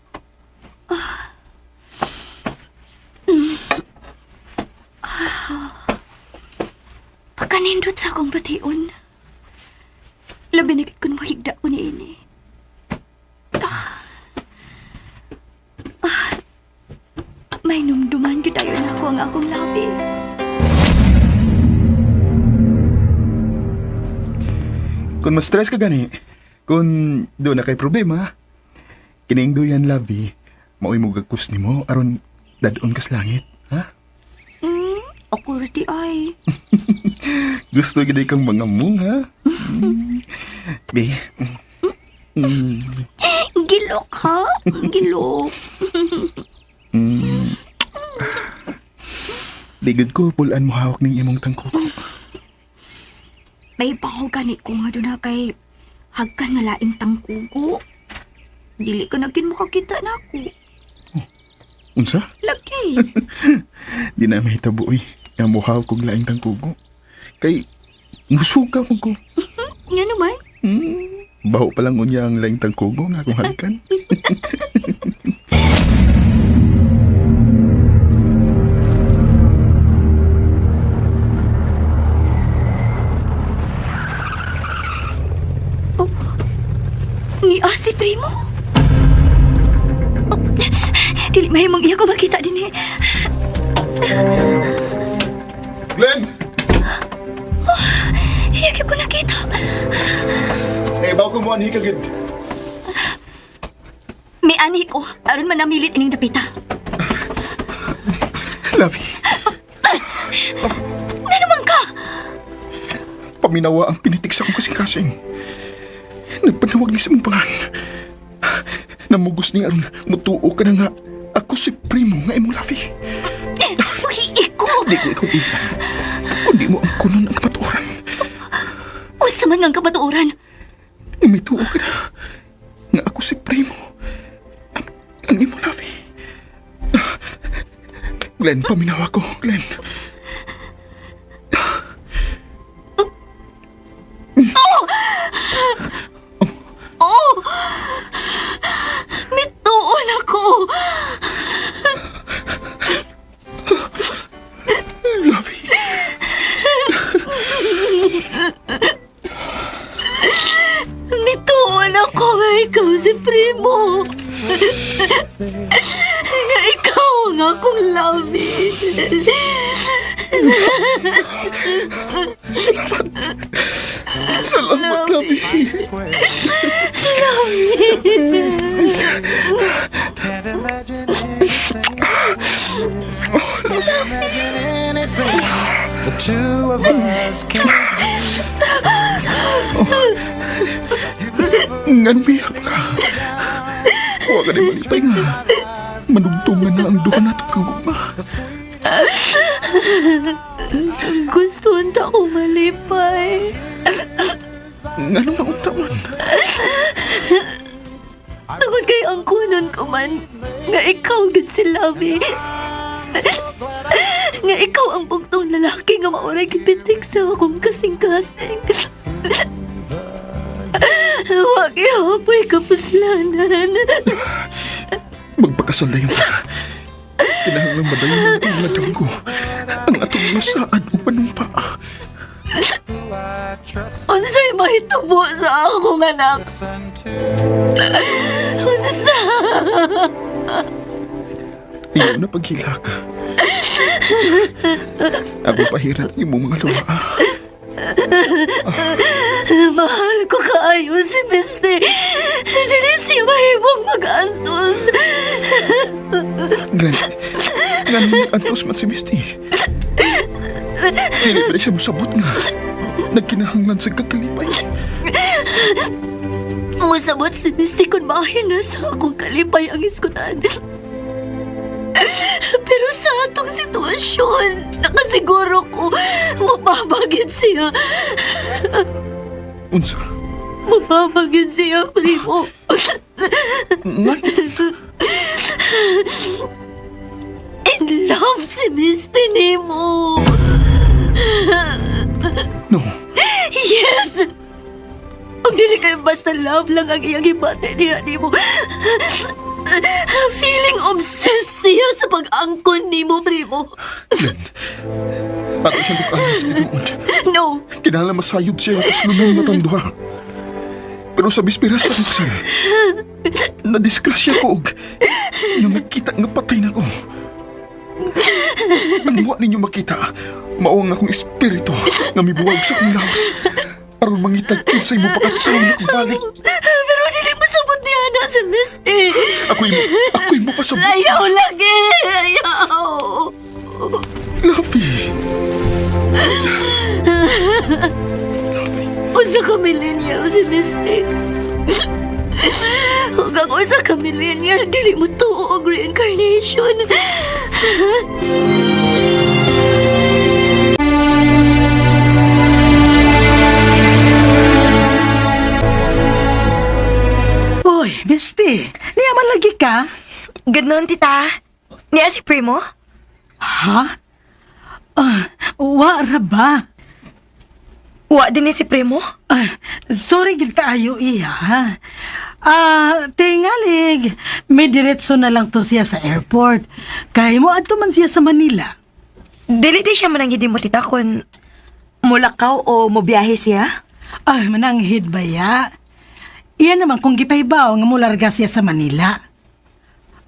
Ah. Ah. Pagkanindot sa akong bation. Labi na gid kun mahigda ko ni ini. Ah. Ah. May numduman gyud tayo na ako ang akong labi. Kung ma-stress ka gani, kung doon na kay problema, kining duyan labi, maoy mo gagkus nimo aron dadon kas langit, ha? Ako ra di ay. Gusto gid kang mga mong, ha? Be. Gilok ha? Gilok. Ligod ko pulan mo hawak ning imong tangkoko. May baho gani ko nga doon na kay hagkan nga laing tangkugo. Dili ka na gid makakita na ako. Unsa? Lagi. Di na mahitabo oy. Nga mo hawak kog laing tangkugo. Kay musuka mo ko. Nga naman. Baho pa lang unya ang laing tangkugo nga akong hagkan. Oh, ni Asi Primo. Oh, dili mahimong iya ko makita din eh. Glenn! Iya ko nakita. Eh, bawo ko mo anhi ka gid. May ani ko aron manamilit ining dapita. Labi. Nga naman ka? Paminawa ang pinitik sa akong kasing-kasing. Nagpanawag ni sa mong pangan. Namugos ni aron mutuo ka na nga ako si Primo nga imong labi. Uy, iko. Di ko ikaw iwan. Kundi mo ang kunon ang kamatuoran. Unsa man nga ang kamatuoran? Nga may tuo ka na nga ako si Primo. Ang imong labi. Glenn, paminawa ko. Glenn. Oh! Mituon ako. Labi. Mituon ako nga ikaw si Primo. Nga ikaw ang akong labi. Salamat. Salamat, Labi. Can't imagine anything. Can't imagine anything the two of us can't do. Ngan biyak ka. Huwag ka na malipay nga. Manugtungan na ang duha nato kagugma. Gusto unta ko malipay. Nganong naunta man. Tungod kay ang kunon ko man nga ikaw gud si Labi. Nga ikaw ang bugtong lalaki nga maoray gipitik sa akong kasing-kasing. Huwag ihapoy kapuslanan. Magpakasal na yun. Kinahanglan madayon ng tulad ko. Ang atong masaad o panumpa. Unsay mahitabo sa akong anak? Unsa? Iyaw na paghilak. Ako pahirap imo mga luha. Mahal ko kaayo si Misty. Dili siya mahimong mag-antos. Gani, gani antos man si Misty. Dili pa siya mosabot nga. Nagkinahanglan sa kakalipay. Musabot si Misty kung maahin na sa akong kalipay ang iskutan. Pero sa atong sitwasyon, nakasiguro ko, mababagin siya. Unsa? Mababagin siya, primo. Ngay, In love si Misty nimo. No. Yes! Ang dili kayo basta love lang ang iyang hibate niya nimo. Feeling obsessed siya sa pag-angkon nimo, primo. Glenn, ato siyang tukanas tinuod. No, Kinahanglan masayod siya ang kaslunong natang duha. Pero sa bispiras sa akong kasal, nadisgrasya ko og yung nakita nga patay na ko. Ang wa ninyo makita, mao ang akong espiritu nga mibuwag sa akong lawas. Aron mangitag sa imo pakatawon akong balik. pero dili masabot niya na si Misty. Ako'y mapasabot. Ayaw lagi! Ayaw! Lapi. Usa ka millennial si Misty. Ug ang usa ka millennial, dili mo tuo og reincarnation. Uy, Misty, niya man lagi ka? Good noon, tita. Niya si Primo? Ha? Ah, wa ra ba? Wa din ni si Primo? Ah, sorry gid kaayo iya. Ha? Ah, tingalig, may diretso na lang to siya sa airport. Kay mo adto man siya sa Manila. Dili di siya mananghid mo, tita, kung mulakaw o mobiyahe siya. Ay, mananghid ba ya? Iya naman kung gipahibaw nga mularga siya sa Manila.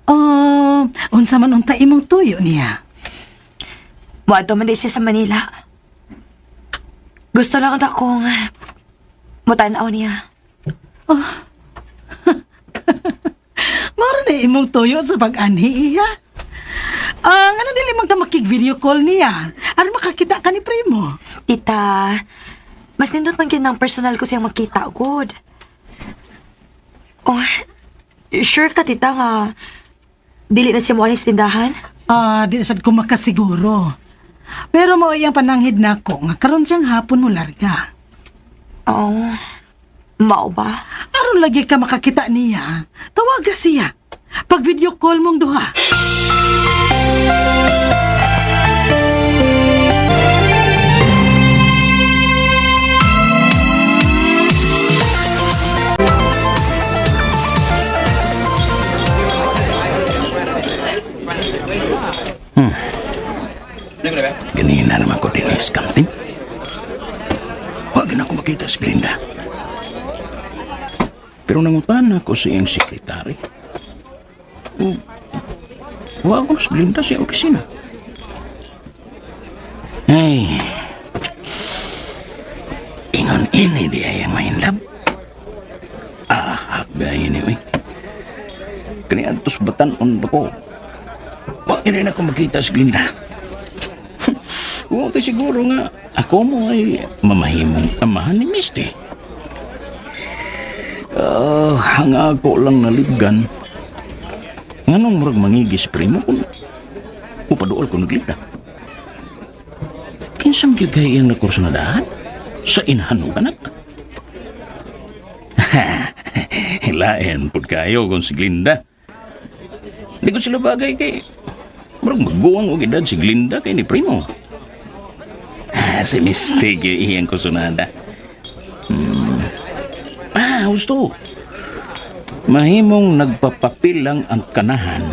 Oh, unsa man unta imong tuyo niya? Moadto man di siya sa Manila. Gusto lang unta kong mutanaw niya. Maro na imong tuyo sa pag-anhi iya. Ang ano dili man ka makig-video call niya? Aron makakita ka ni primo. Tita, mas nindot man gyud ng personal ko siyang makita, good. Oh, sure ka, tita, nga dili na siya mo sa tindahan? Ah, di na sad ko makasiguro. Pero mao iyang pananghid nako nga karon siyang hapon mo larga. Oo. Mao ba? Aron lagi ka makakita niya, tawaga siya. Pag video call mong duha. Ganina naman ko din scam team. Huwag na ako makita si Glinda. Pero nangutan ako sa iyang sekretary. Huwag ko si Glinda sa iyang opisina. Ay, ingon ini di ay ang mahinlab. Ahak ba ini, uy. Kani antos batan-on ba ko? Huwag rin ako makita si Glinda. Huwag tayo siguro nga ako mo ay mamahimong amahan ni Misty. Ah, ang ako lang nalibgan. Nganong murag mangigis primo kung upaduol ko naglida. Kinsang gyud kay iyang nakursunadahan? Sa inahan o anak? Hilain pud kayo kung si Glinda. Hindi ko sila bagay kay Murag maguwang og edad si Glinda kay ni Primo. Ah, si Misty gyud iyang kusunada. Ah, husto. Mahimong nagpapapil lang ang kanahan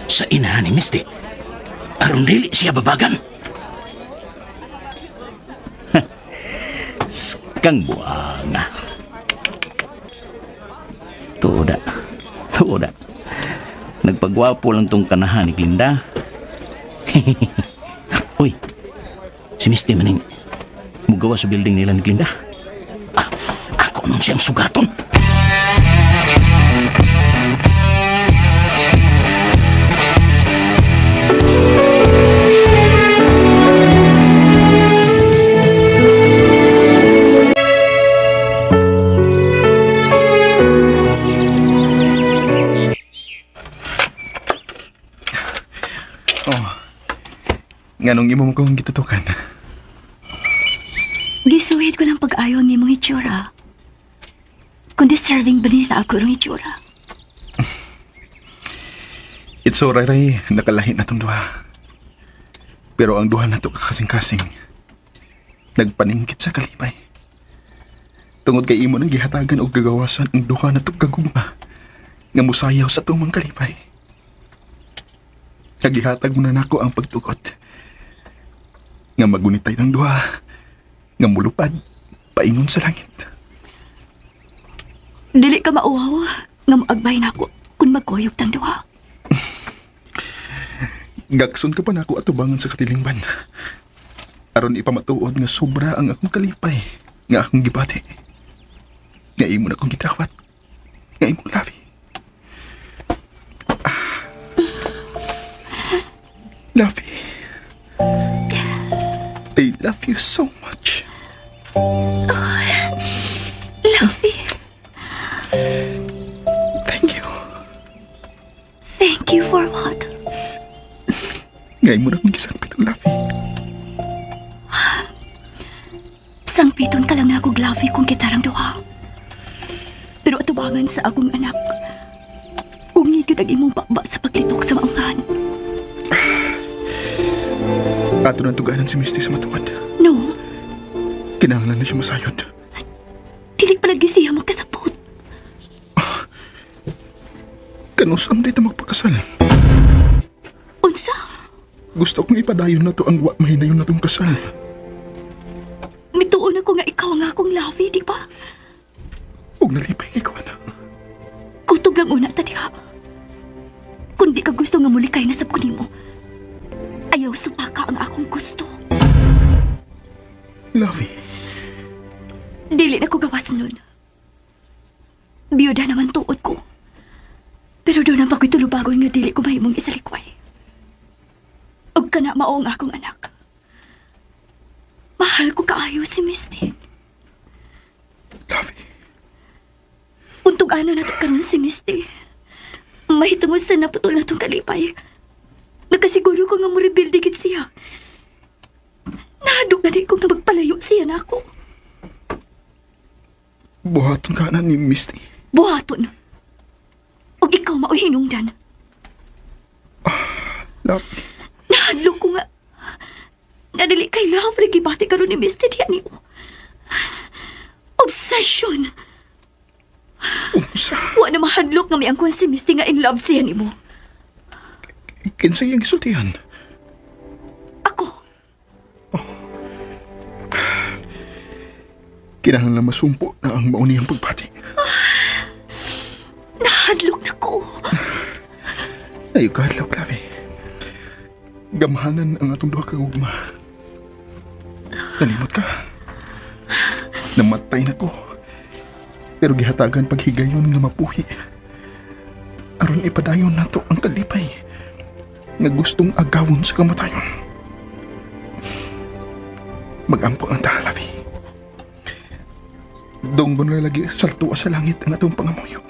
sa inahan ni Misty. Aron dili siya babagan. Ha, Skang buanga. Tuda. Tuda. Nagpagwapo lang tong kanahan ni Glinda. Uy, si Misty maning mugawa sa building nila ni Glinda. Ah, ako nung siyang sugaton. Oh. Nganong imo mo kong gitutukan? Gisuhid ko lang pag-ayo ang imong itsura. Kung deserving ba ni sa ako rong itsura. It's so ray nakalahi na tong duha. Pero ang duha na to kakasing-kasing. Nagpaningkit sa kalipay. Tungod kay imo nang gihatagan og gagawasan ang duha na to kagugma nga musayaw sa tumang kalipay. Nagihatag mo na nako ang pagtugot. Nga magunitay ng duha, nga mulupad, paingon sa langit. Dili ka mauwaw nga moagbay nako kung magkuyog tang duha. Gakson ka pa nako atubangan sa katilingban. Aron ipamatuod nga sobra ang akong kalipay nga akong gibati. Nga imo na akong gidawat. Nga imong labi. Ah. Labi. I love you so much. Lovey, Thank you. thank you for what? Nga imo na akong gisangpit ang labi. Sangpiton ka lang na ako, Lovey, kung kitarang duha. Pero atubangan sa akong anak, umigid ang imong bakba sa paglitok sa maungan. Ato na tuganan si Misty sa matuod. No, Kinahanglan na siya masayod. dili palagi siya makasabot. Kanusam dito magpakasal. Unsa? Gusto kong ipadayon na to ang wa mahinayon na tong kasal. Mituon ako nga ikaw ang akong Lovey, di ba? Ug nalipay kay ko anak. Kutob lang una ta diha. Kung di ka gusto nga muli kay nasab ko nimo. Ayaw supaka ang akong gusto. Lovey, Dili na ko gawas nun. Biyuda naman tuod ko. Pero doon ang pako'y tulubagon nga dili ko mahimong isalikway. Ug kana mao ang akong anak. Mahal ko kaayo si Misty. Lovey, Untog ano na to karon si Misty. Mahitungod sa naputol na tong kalipay. Nakasiguro ko nga mo-rebuild gid siya. Nahadlok gani ko nga magpalayo siya nako. buhaton ka na ni Misty. Buhaton. Ug ikaw mao'y hinungdan. Lovey, Nahadlok ko nga. Nga dili kay love lagi bati karon ni Misty diyan nimo. Obsession. unsa? Wa na mahadlok nga miangkon si Misty nga in love siya nimo. Kinsa iyang gisultihan? Ako, Kinahanglan masumpo na ang mauniyang pagbati. nahadlok na ko. Ayaw ka, hadlok, Lovey. Gamhanan ang atong duha ka gugma. Nalimot ka. Namatay na ko. Pero gihatagan paghigayon nga mapuhi. Aron ipadayon nato ang kalipay nga gustong agawon sa kamatayon. Magampo ang ta, Lovey. Donggon na lagi sa tuwa sa langit ang atong pangamuyo.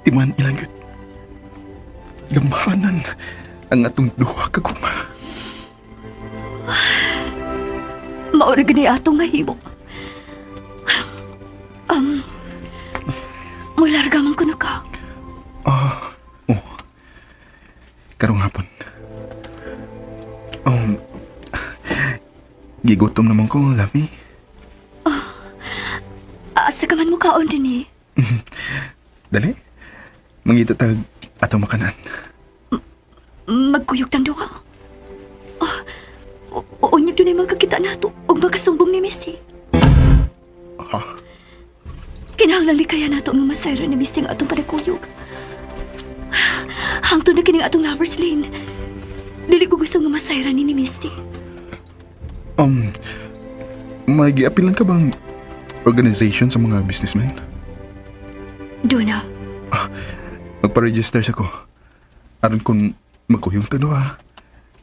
Timan ilang yun. Gamhanan ang atong duha ka gugma. Maura gani atong mahimo. Mularga man kuno ka. Ah, oh. Gigutom naman ko, Lovey. Asa ka man mukaon din eh. Dali. Mangita tag atong makanan. Magkuyog tang duha. Oh, unyag doon ay magkakita na to ug makasumbong ni Missy. Ha? Kinahanglan kaya nato nga masayro ni Misty ang atong panagkuyog. Hangtod na kining atong lovers lane. Dili ko gusto nga masayra ni Misty. May giapilan ka bang organization sa mga businessmen? Duna, Magpa-register sa ko. Aron kung magkuyong ta duha,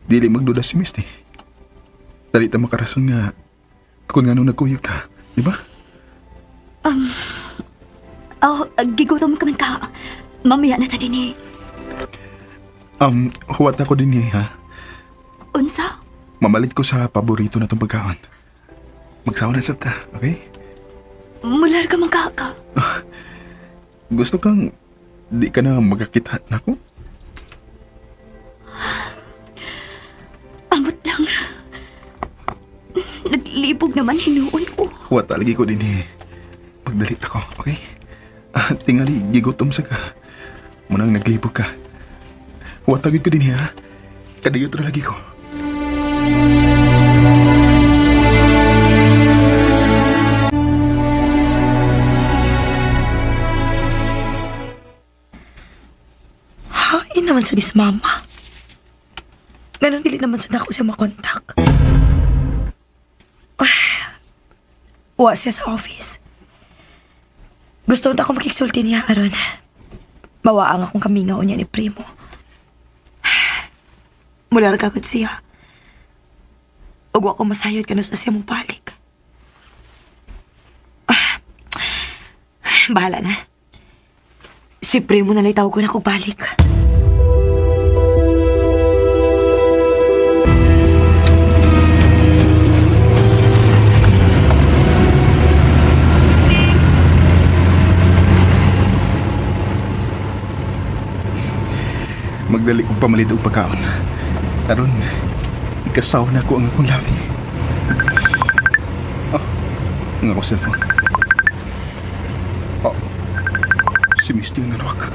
dili magduda si Misty. Dali ta makarason nga kung ngano nagkuyog ta, di ba? Oh, gigutom ka man ka. Mamaya na ta din eh. Huwat ako din eh, ha? Unsa? Mamalit ko sa paborito na itong pagkaon. Magsawa na sa ta, okay? Mular ka man ka ka. Gusto kang di ka na magkakita na ako? Amot lang. Naglibog naman hinuon ko. Huwat lagi ko din eh. Pagdali ako, okay? Ah, tingali, gigutom sa ka. Munang naglibog ka. Huwat agad ko din eh, ha? Kadiyot ra lagi ko. Hain naman sa dis mama. Ganun dili naman sa nako siya makontak. Ah, wa siya sa office. Gusto na ako makiksulti niya aron. Mawaang akong kamingaw niya ni Primo. Mula ra kagod siya. Ug wa ko masayod kanus siya mong balik. Ah, bahala na. Si Primo na lang tawag ko na kung balik. Magdali kong pamalit og pagkaon. Aron, ikasaw na ko ang akong labi. Oh, ang akong cellphone. Oh, si Misty ang nanawag.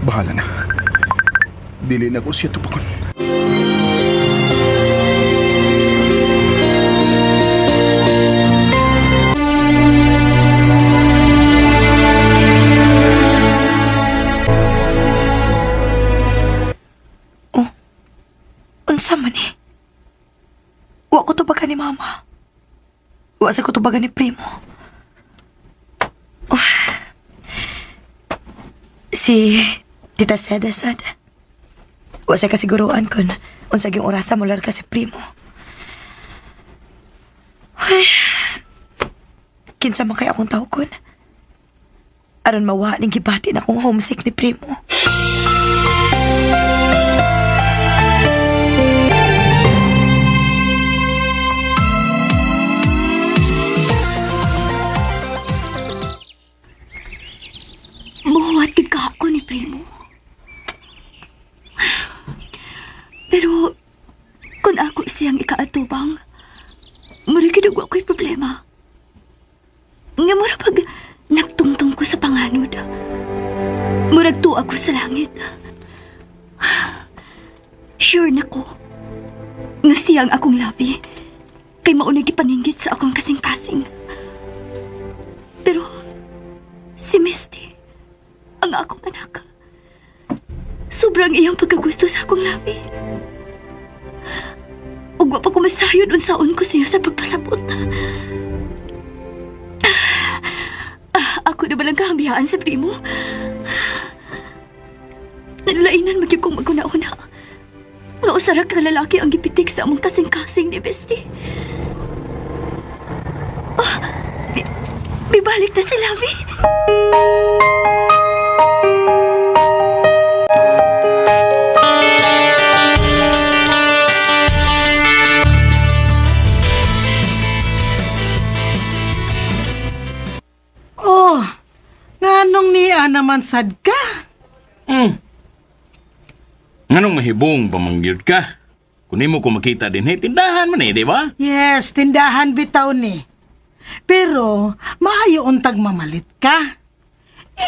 Bahala na. Dili na ko siya tupakon. Unsa man eh? Wa ko tubagan ni mama. Wa sa ko tubagan ni primo. Oh. Si Tita Seda sad. Wa sa kasiguruan kun unsa gyung orasa mo larga si primo. Ay. Kinsa man kay akong tawgon? Aron mawa ning gibati na akong homesick ni primo. Muhuwat gid ka ako ni Primo. Pero kung ako siyang ikaatubang, mura gid og ako'y problema. Nga mura pag nagtungtong ko sa panganod. Murag tuwa ko sa langit. Sure na ko nga siyang akong labi kay maunay gipaninggit sa akong kasing-kasing. Pero si Misty, ang akong anak. Sobrang iyang pagkagusto sa akong labi. Ug wa pa ko masayod unsaon ko siya sa pagpasabot. Ah, ako na ba lang kahambiyaan sa primo? Nalainan magyud kong maguna-una. Nga usara ka lalaki ang gipitik sa among kasing-kasing ni Bestie. Ah, bibalik na si Lavi. Oh, nganong niya naman sad ka? Nganong mahibong pamangyod ka? Kung nimo ko makita din, hey, tindahan man eh, di ba? Yes, tindahan bitaw ni. Pero maayo untag mamalit ka.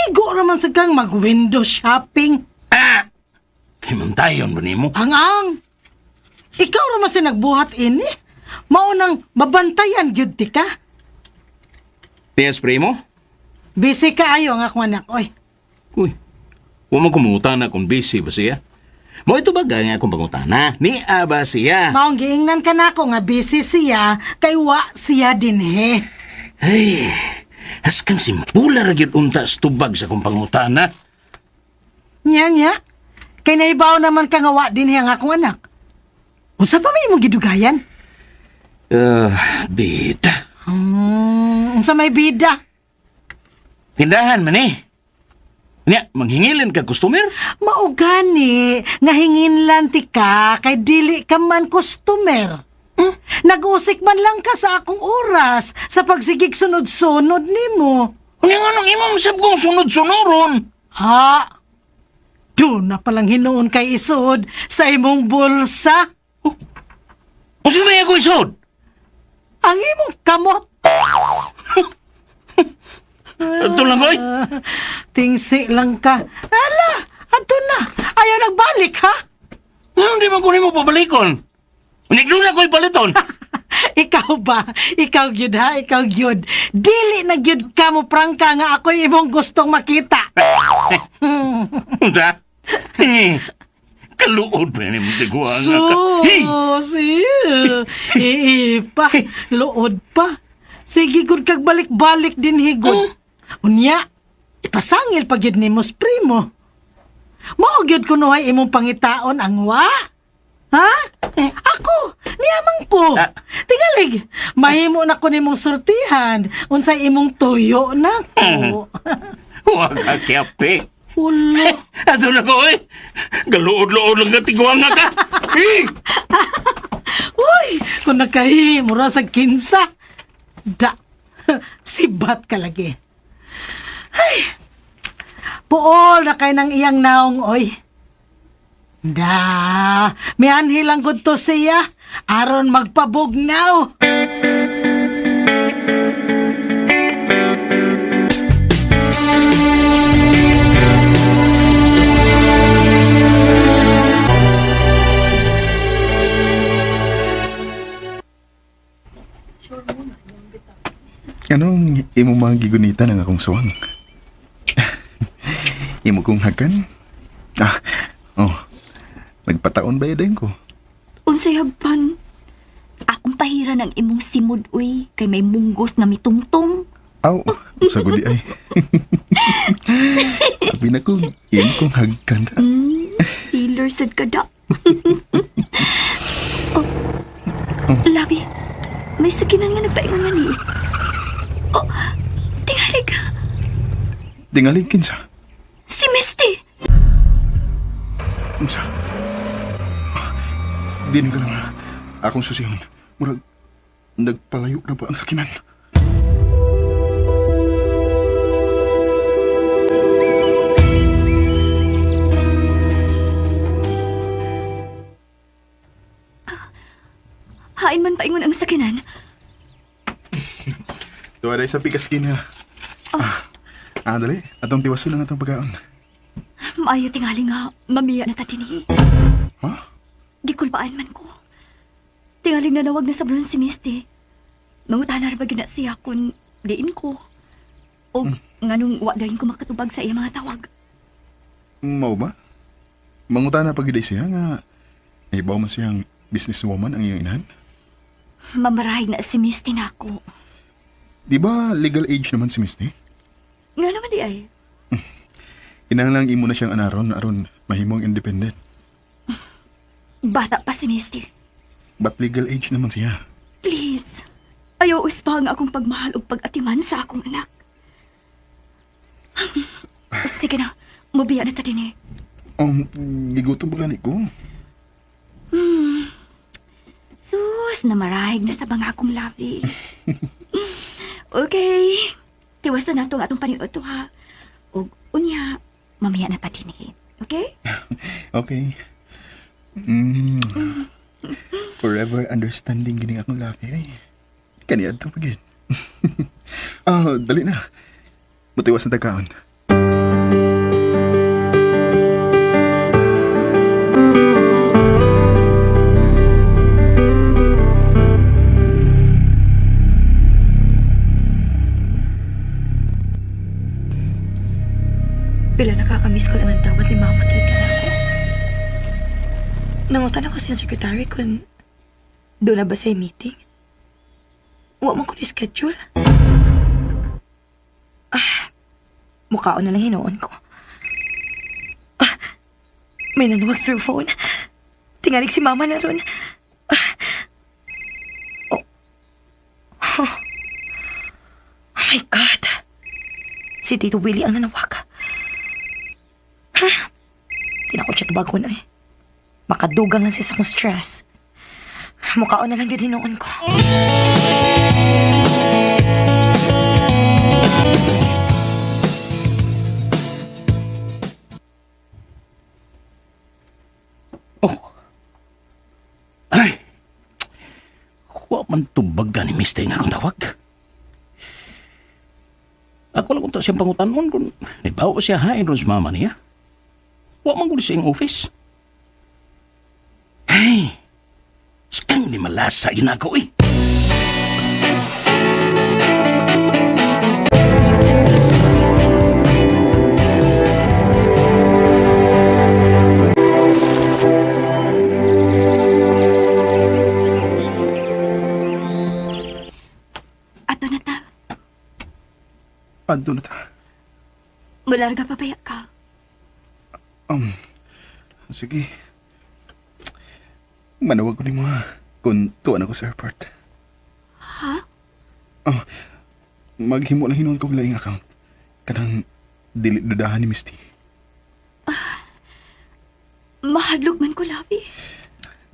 Igo raman sa kang mag-window shopping. Ah! Kay mantayon ba nimo? Ang-ang! Ikaw raman sa nagbuhat ini. Maunang mabantayan gyud ti ka. Yes, primo? Busy ka ayo ang akong anak, oy. Uy, huwag mo kumuta na kung busy ba siya? Mo ito ba nga akong pangutana? Ni ba siya? Maong giingnan ka nako nga busy siya kay wa siya dinhi. Ay, haskang simpula ra gyud unta sa tubag sa akong pangutana. Nya nya. Kay naibaw naman ka nga wa dinhi ang akong anak. Unsa pa may imong gidugayan? Bida. Unsa may bida? Tindahan man eh. Nya, manghingilin ka customer? Mao gani nga hinginlan ti ka kay dili ka man customer. Nag-usik man lang ka sa akong oras sa pagsigig sunod-sunod nimo. Unya nga nang imong sab kong sunod-sunoron. Ha? Doon na palang hinuon kay isod sa imong bulsa. Unsa may ako isod? Ang imong kamot. Ato lang oy. Tingsi lang ka. Ala, ato na. Ayaw nagbalik ha? Nganong di man ko nimo pabalikon? Unya ko'y paliton. Ikaw ba? Ikaw gyud ha? Ikaw gyud. Dili na gyud ka mo prangka nga ako'y imong gustong makita. Unsa? Eh, kaluod pa ni mo tiguan nga ka. Hey! Sus, iipa, luod pa. Sige gud kag balik-balik din higod. Unya, ipasangil pa gyud nimo primo. Mao gyud kunuhay imong pangitaon ang wa. Ha? Ako, niyamang ko. Ah. Tingalig, mahimo na ko nimong surtihan unsay imong tuyo na ko. Wa ka kiyapi. Ulo. Ato na ko oy. Galuod-luod lang ka tiguan nga ka. Hey! Uy, kung nakahi, mura sa kinsa. Da, sibat ka lagi. Ay, puol na kay ng iyang naong, oy. Da, mianhi lang gud to siya, aron magpabugnaw. Anong imo mga gigunitan ang akong suwang? Imo kong hagan? Ah, oh. Nagpataon ba yun ko? Unsay hagpan? Akong pahiran ang imong simod uy kay may munggos nga mitungtong. Aw, sa gudi ay. Sabi na ko, imo kong hagkan. Healer sad ka da. Oh. Labi, may sakinan nga nagpaingon nga ni. Oh, tingali ka. Tingali kinsa. Si Misty. Unsa? Di na ka lang akong susihon. Murag, nagpalayo na ba ang sakinan? Hain man paingon ang sakinan. Tuwa sa pikas kina. Ah, dali. Atong tiwaso lang atong pagkaon. Maayo tingali nga, mamiya na ta dinhi. Ha? Gikulpaan man ko. Tingaling nanawag na sa bron si Misty. Mangutana ra ba gyud na siya kung diin ko. O nganong wa dayon ko makatubag sa iya mga tawag. Mao ba? Mangutana pag siya nga nahibaw man siyang businesswoman ang iyong inahan. Mamarahay na si Misty na ako. Di ba legal age naman si Misty? Nga naman di ay. Kinahanglan imo na siyang anaron aron mahimong independent. Bata pa si Misty. But legal age naman siya. Please. Ayaw uspa ang akong pagmahal ug pag-atiman sa akong anak. Sige na, mubiya na ta din eh. Gigutom ba gani ko? Sus, namarahig na sa bang akong labi. Okay. Tiwas na nato ang atong paniudto ha. Ug unya, mamaya na ta din eh. Okay? Okay. Mm. Forever understanding gini akong labi eh. Kaniadto pa gid. Ah, dali na. Mutiwas na tagkaon. Pila nakakamiss ko lang ang tawad ni Mama Kika na ako. Nangutan ako sa secretary kung doon na ba sa meeting. Wa man ko ni schedule. Ah, mukhaon na lang hinuon ko. Ah, may nanawag through phone. Tingalig si Mama na ron. Ah, oh. Huh. Oh my God. Si Tito Willie ang nanawag. Di na ko siya tubagon eh. Makadugang lang siya sa akong stress. Mukhaon na lang yun hinuon ko. Oh. Ay. Wa man tubag ni Mr. nga akong tawag. Ako lang unta siyang pangutanon kung nibawa siya hain ron sa mama niya. Wa man gud sa iyang office. Hey, skang ni malasa yun ako eh. Ato na ta. Adto na ta. Mularga pa baya ka. Sige. Manawag ko nimo ha. Kung tuwan ako sa airport. Ha? Oh, maghimo lang hinuon ko og laing account. Kanang dili dudahan ni Misty. Mahadlok man ko, Labi.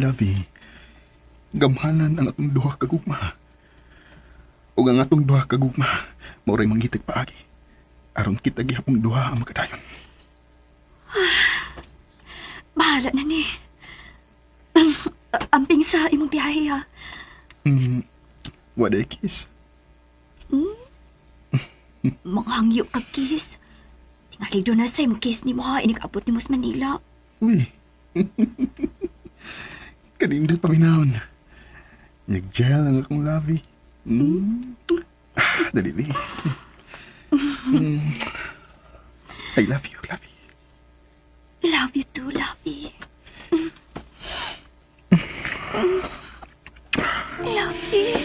Labi, gamhanan ang atong duha ka gugma. Ug ang atong duha ka gugma, mao ray manggitag paagi. Aron kita gihapong duha ang makadayon. Bahala na ni. Amping sa imong biyahe ha. What a kiss. Manghangyo ka, kiss. Tingali doon na sa imong kiss ni mo ha. Inikabot ni mo sa Manila. Uy. Kanindot paminahon. Nag-gel ang akong labi. Ah, dali, dali. I love you, love you. Love you too, Lovey. Lovey,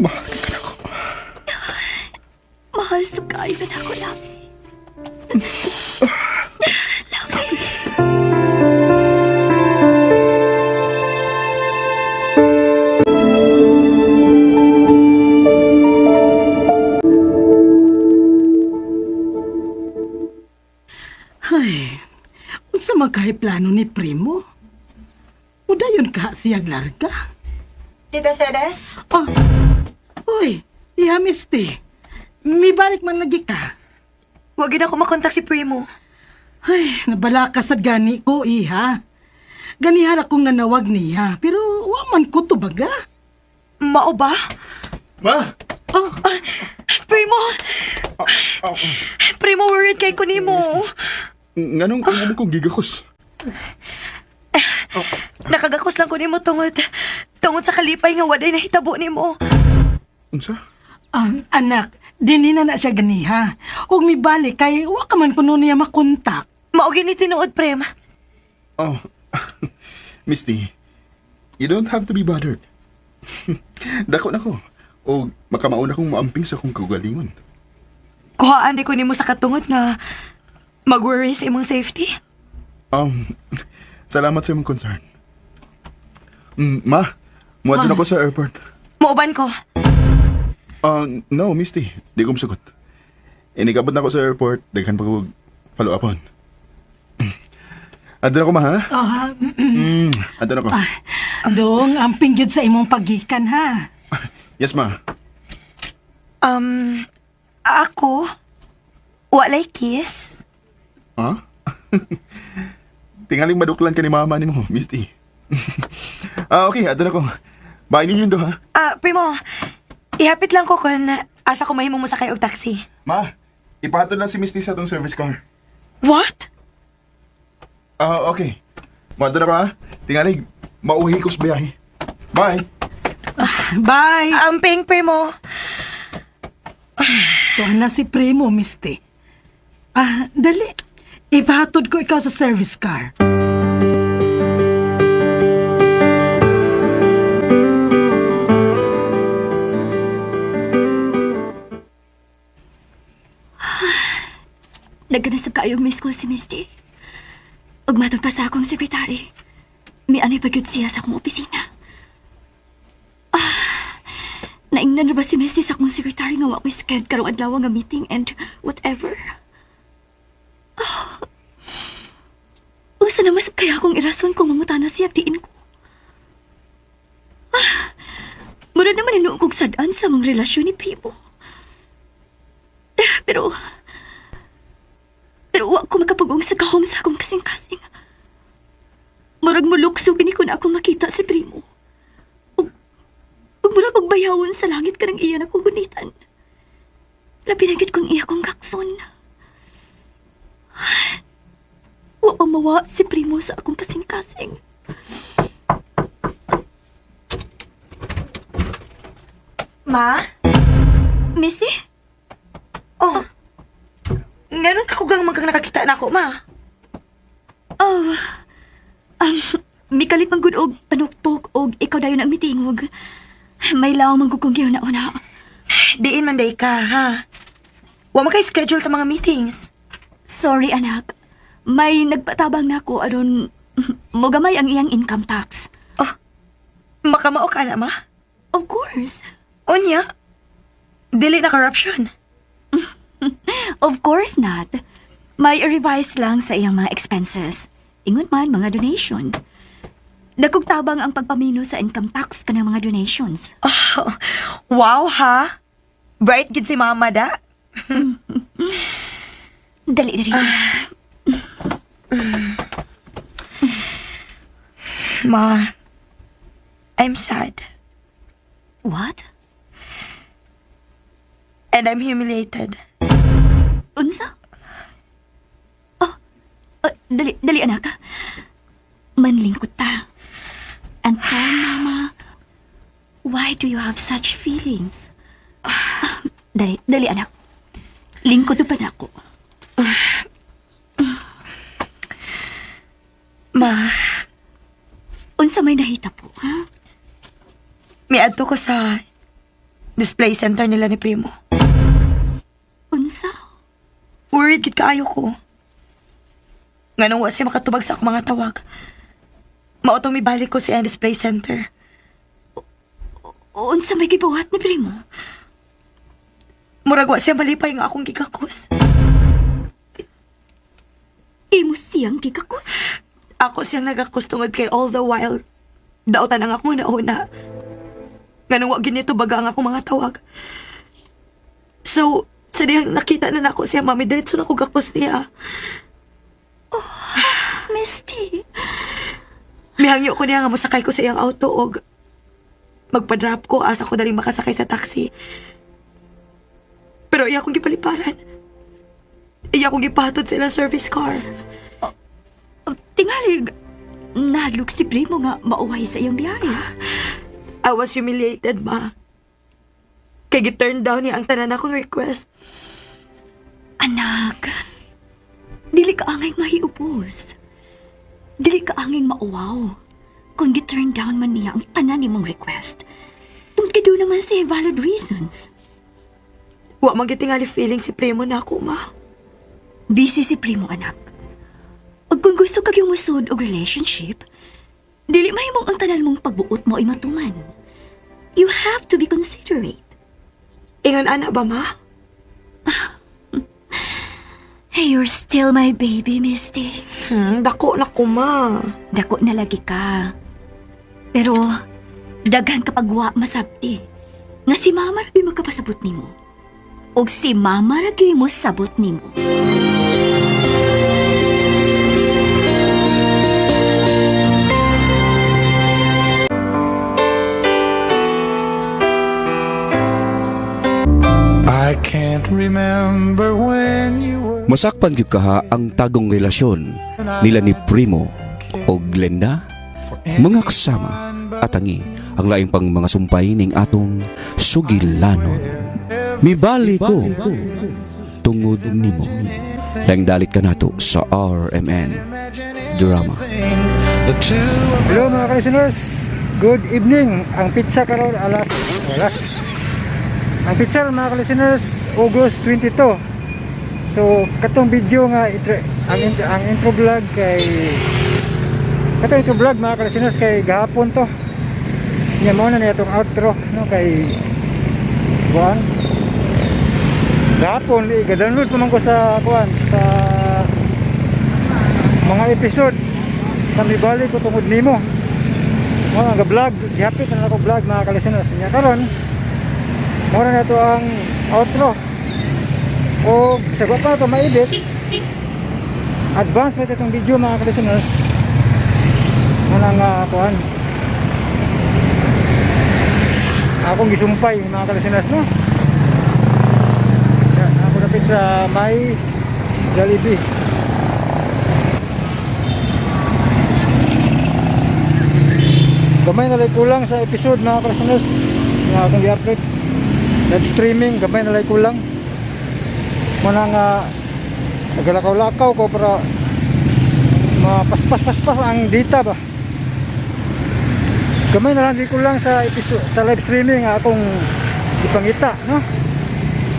Mahal ka na ako. mahal sa kayo na ako, Lovey. Lovey. Ay, unsa man kahay plano ni Primo? Udayon ka siyag larga. Tita Ceres? Oh, uy, iha misti. Mibalik man lagi ka. Huwag yun ako makontak si Primo. Ay, nabala ka sa gani ko, iha. Ganihan akong nanawag niya, pero wa man ko tubaga. Mao ba? Ma! Oh, Primo! Primo, worried kay ko nimo. Nganong kung mo kong gigakos? Nakagakos lang ko nimo tungod sa kalipay nga waday nahitabo nimo. Unsa? Ang anak, dinhi na na siya ganiha. Ug mibalik kay wa ka man kuno niya makontak. Mao gini tinuod, Prem. Oh, Misty, you don't have to be bothered. Dako na ko. O makamaon akong maamping sa akong kaugalingon. Kuhaan di ko nimo sa katungod nga mag-worry sa imong safety. Salamat sa imong concern. Ma, muadto na ko sa airport. Muuban ko. No, Misty, di ko musugot. Inigabot na ko sa airport, daghan pa ko follow upon. Adto na ko, ma, ha? Oh, ha? Adto na ko. Dong, amping gyud sa imong pagikan ha. Yes, ma. Ako walay kiss. Ha? Tingaling maduklan ka ni mama nimo, Misty. Ah, okay, adto na ko. Bye ninyo do ha. Ah, Primo, ihapit lang ko kung asa ko mahimong mosakay og taxi. Ma, ipahatod lang si Misty sa atong service car. What? Ah, okay. Moadto na ko ha. Tingali, mauhi ko sa biyahe. Bye. Bye! Amping, Primo. Tuhan na si Primo, Misty. Ah, dali. Ipahatod ko ikaw sa service car. Nagganasab kaayong miss call si Misty. Ug matod pa sa akong sekretary. Mianay pa gyud siya sa akong opisina. Ah, naingnan na ba si Misty sa akong sekretary nga wa ko'y sked karong adlaw nga meeting and whatever? Ah, usa na mas kaya akong irason kung mangutana siya diin ko. Ah, mura naman hinuon kong sad-an sa mga relasyon ni Primo. Ah, pero wa ko makapag-ung sa kahom sa akong kasing-kasing. Murag mulukso gini ko na ako makita si Primo. Ug murag og bayawon sa langit kanang iya na kugunitan. Labi na gid kong iya kong gakson. Wa pa mawa si Primo sa akong kasing-kasing. Ma? Missy? Oh. Nganon ka kugang man kang nakakita na ako, ma. Oh, mikalit man gud og panuktok og ikaw dayon ang mitingog. May law man gud kong gihuna-una. Diin man day ka, ha? Wa man kay schedule sa mga meetings. Sorry, anak. May nagpatabang na ako aron mogamay ang iyang income tax. Oh, makamao ka na, ma? Of course. Unya, dili na corruption. Of course not. May revise lang sa iyang mga expenses. Ingon man mga donation. Nagkugtabang ang pagpamino sa income tax kanang mga donations. Oh, wow, ha? Bright gid si mama da. Dali na rin. Ma, I'm sad. What? And I'm humiliated. Unsa? Oh, dali, dali anak. Manlingkot ta. And tell mama, why do you have such feelings? Ah, dali, dali anak. Lingkod pa na ako. Ma, Unsa may nahita po, ha? miadto ko sa display center nila ni Primo. Unsa? Worried gid kaayo ko. Nganong wa siya makatubag sa akong mga tawag. Mao tong mibalik ko sa iyang display center. Unsa may gibuhat ni Primo? Murag wa siya malipay nga akong gigakos. Imo siyang gigakos. Ako siyang nagakos tungod kay all the while dautan ang akong nauna. Nganong wa ginito baga ang akong mga tawag. So, sa dihang nakita na nako siya, mami, diretso na ko gakos niya. Misty. Mihangyo ko niya nga mosakay ko sa iyang auto og magpa-drop ko asa ko dali makasakay sa taxi. Pero iya akong gipaliparan. Iya akong gipahatod sa ilang service car. Oh, tingali, naluk si Primo nga mauway sa iyang biyahe. I was humiliated, ma. Kay gi-turn down niya ang tanan akong request. Anak, dili ka angay mahiubos. Dili ka angay mauwaw. Kung gi-turn down man niya ang tanan nimong request. Tungod kay doon naman siya valid reasons. Wa man gyud tingali feeling si Primo na ako, ma. Busy si Primo, anak. Ug kung gusto kag yung musod og relationship, dili mahimong ang tanan mong pagbuot mo ay matuman. You have to be considerate. Ingon ana ba, ma? Hey, you're still my baby, Misty. Dako na ko, ma. Dako na lagi ka. Pero, daghan kapag wa masabti. Nga si mama ra gyud magkapasabot nimo. Og si mama ra gyud mo sabot nimo. Remember when you were Masakpan gyud kaha ang tagong relasyon nila ni Primo o Glenda, mga kasama atangi ang laing pang mga sumpay ning atong sugilanon. Mibali ko tungod nimo. Laing dalit kanato sa RMN Drama. The two of Hello, mga listeners. Good evening. Ang petsa karon alas alas. Ang petsa, mga listeners, August 22. So katong video nga intro, ang intro vlog kay katong intro vlog, mga listeners, kay gahapon to. Nya mo na niya itong outro, no, kay kuan gahapon eh, ga-download pa man ko sa kuan sa mga episode sa Mibali ko tungod nimo. Mo nga vlog, gihapit na ako vlog, mga kalisteners. Nya karon mo na to ang outro. O sa pa to maedit, advance pa itong video, mga kalisteners. Mo na nga kuan akong gisumpay, mga kalisteners, no. Yan, ako napit sa may Jollibee. Gamay na lang kulang sa episode, mga kalisteners, nga akong i-upload live streaming. Gamay na lang kulang. Muna nga nagalakaw-lakaw ko para mapaspas-paspas ang data ba. Gamay na lang di kulang sa episode sa live streaming nga akong ipangita, no.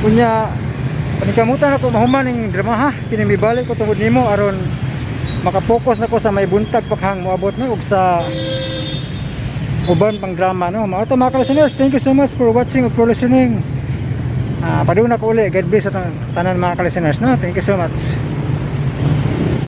Kunya paningkamutan ako mahuman ning drama ha, kini Mibalik ko tungod nimo, aron makapokus na ko sa may buntag paghang moabot na ug sa uban pang drama, no. Mao to, mga listeners. Thank you so much for watching or for listening. Ah, padung na ko uli. God bless sa tanan, mga listeners, no. Thank you so much.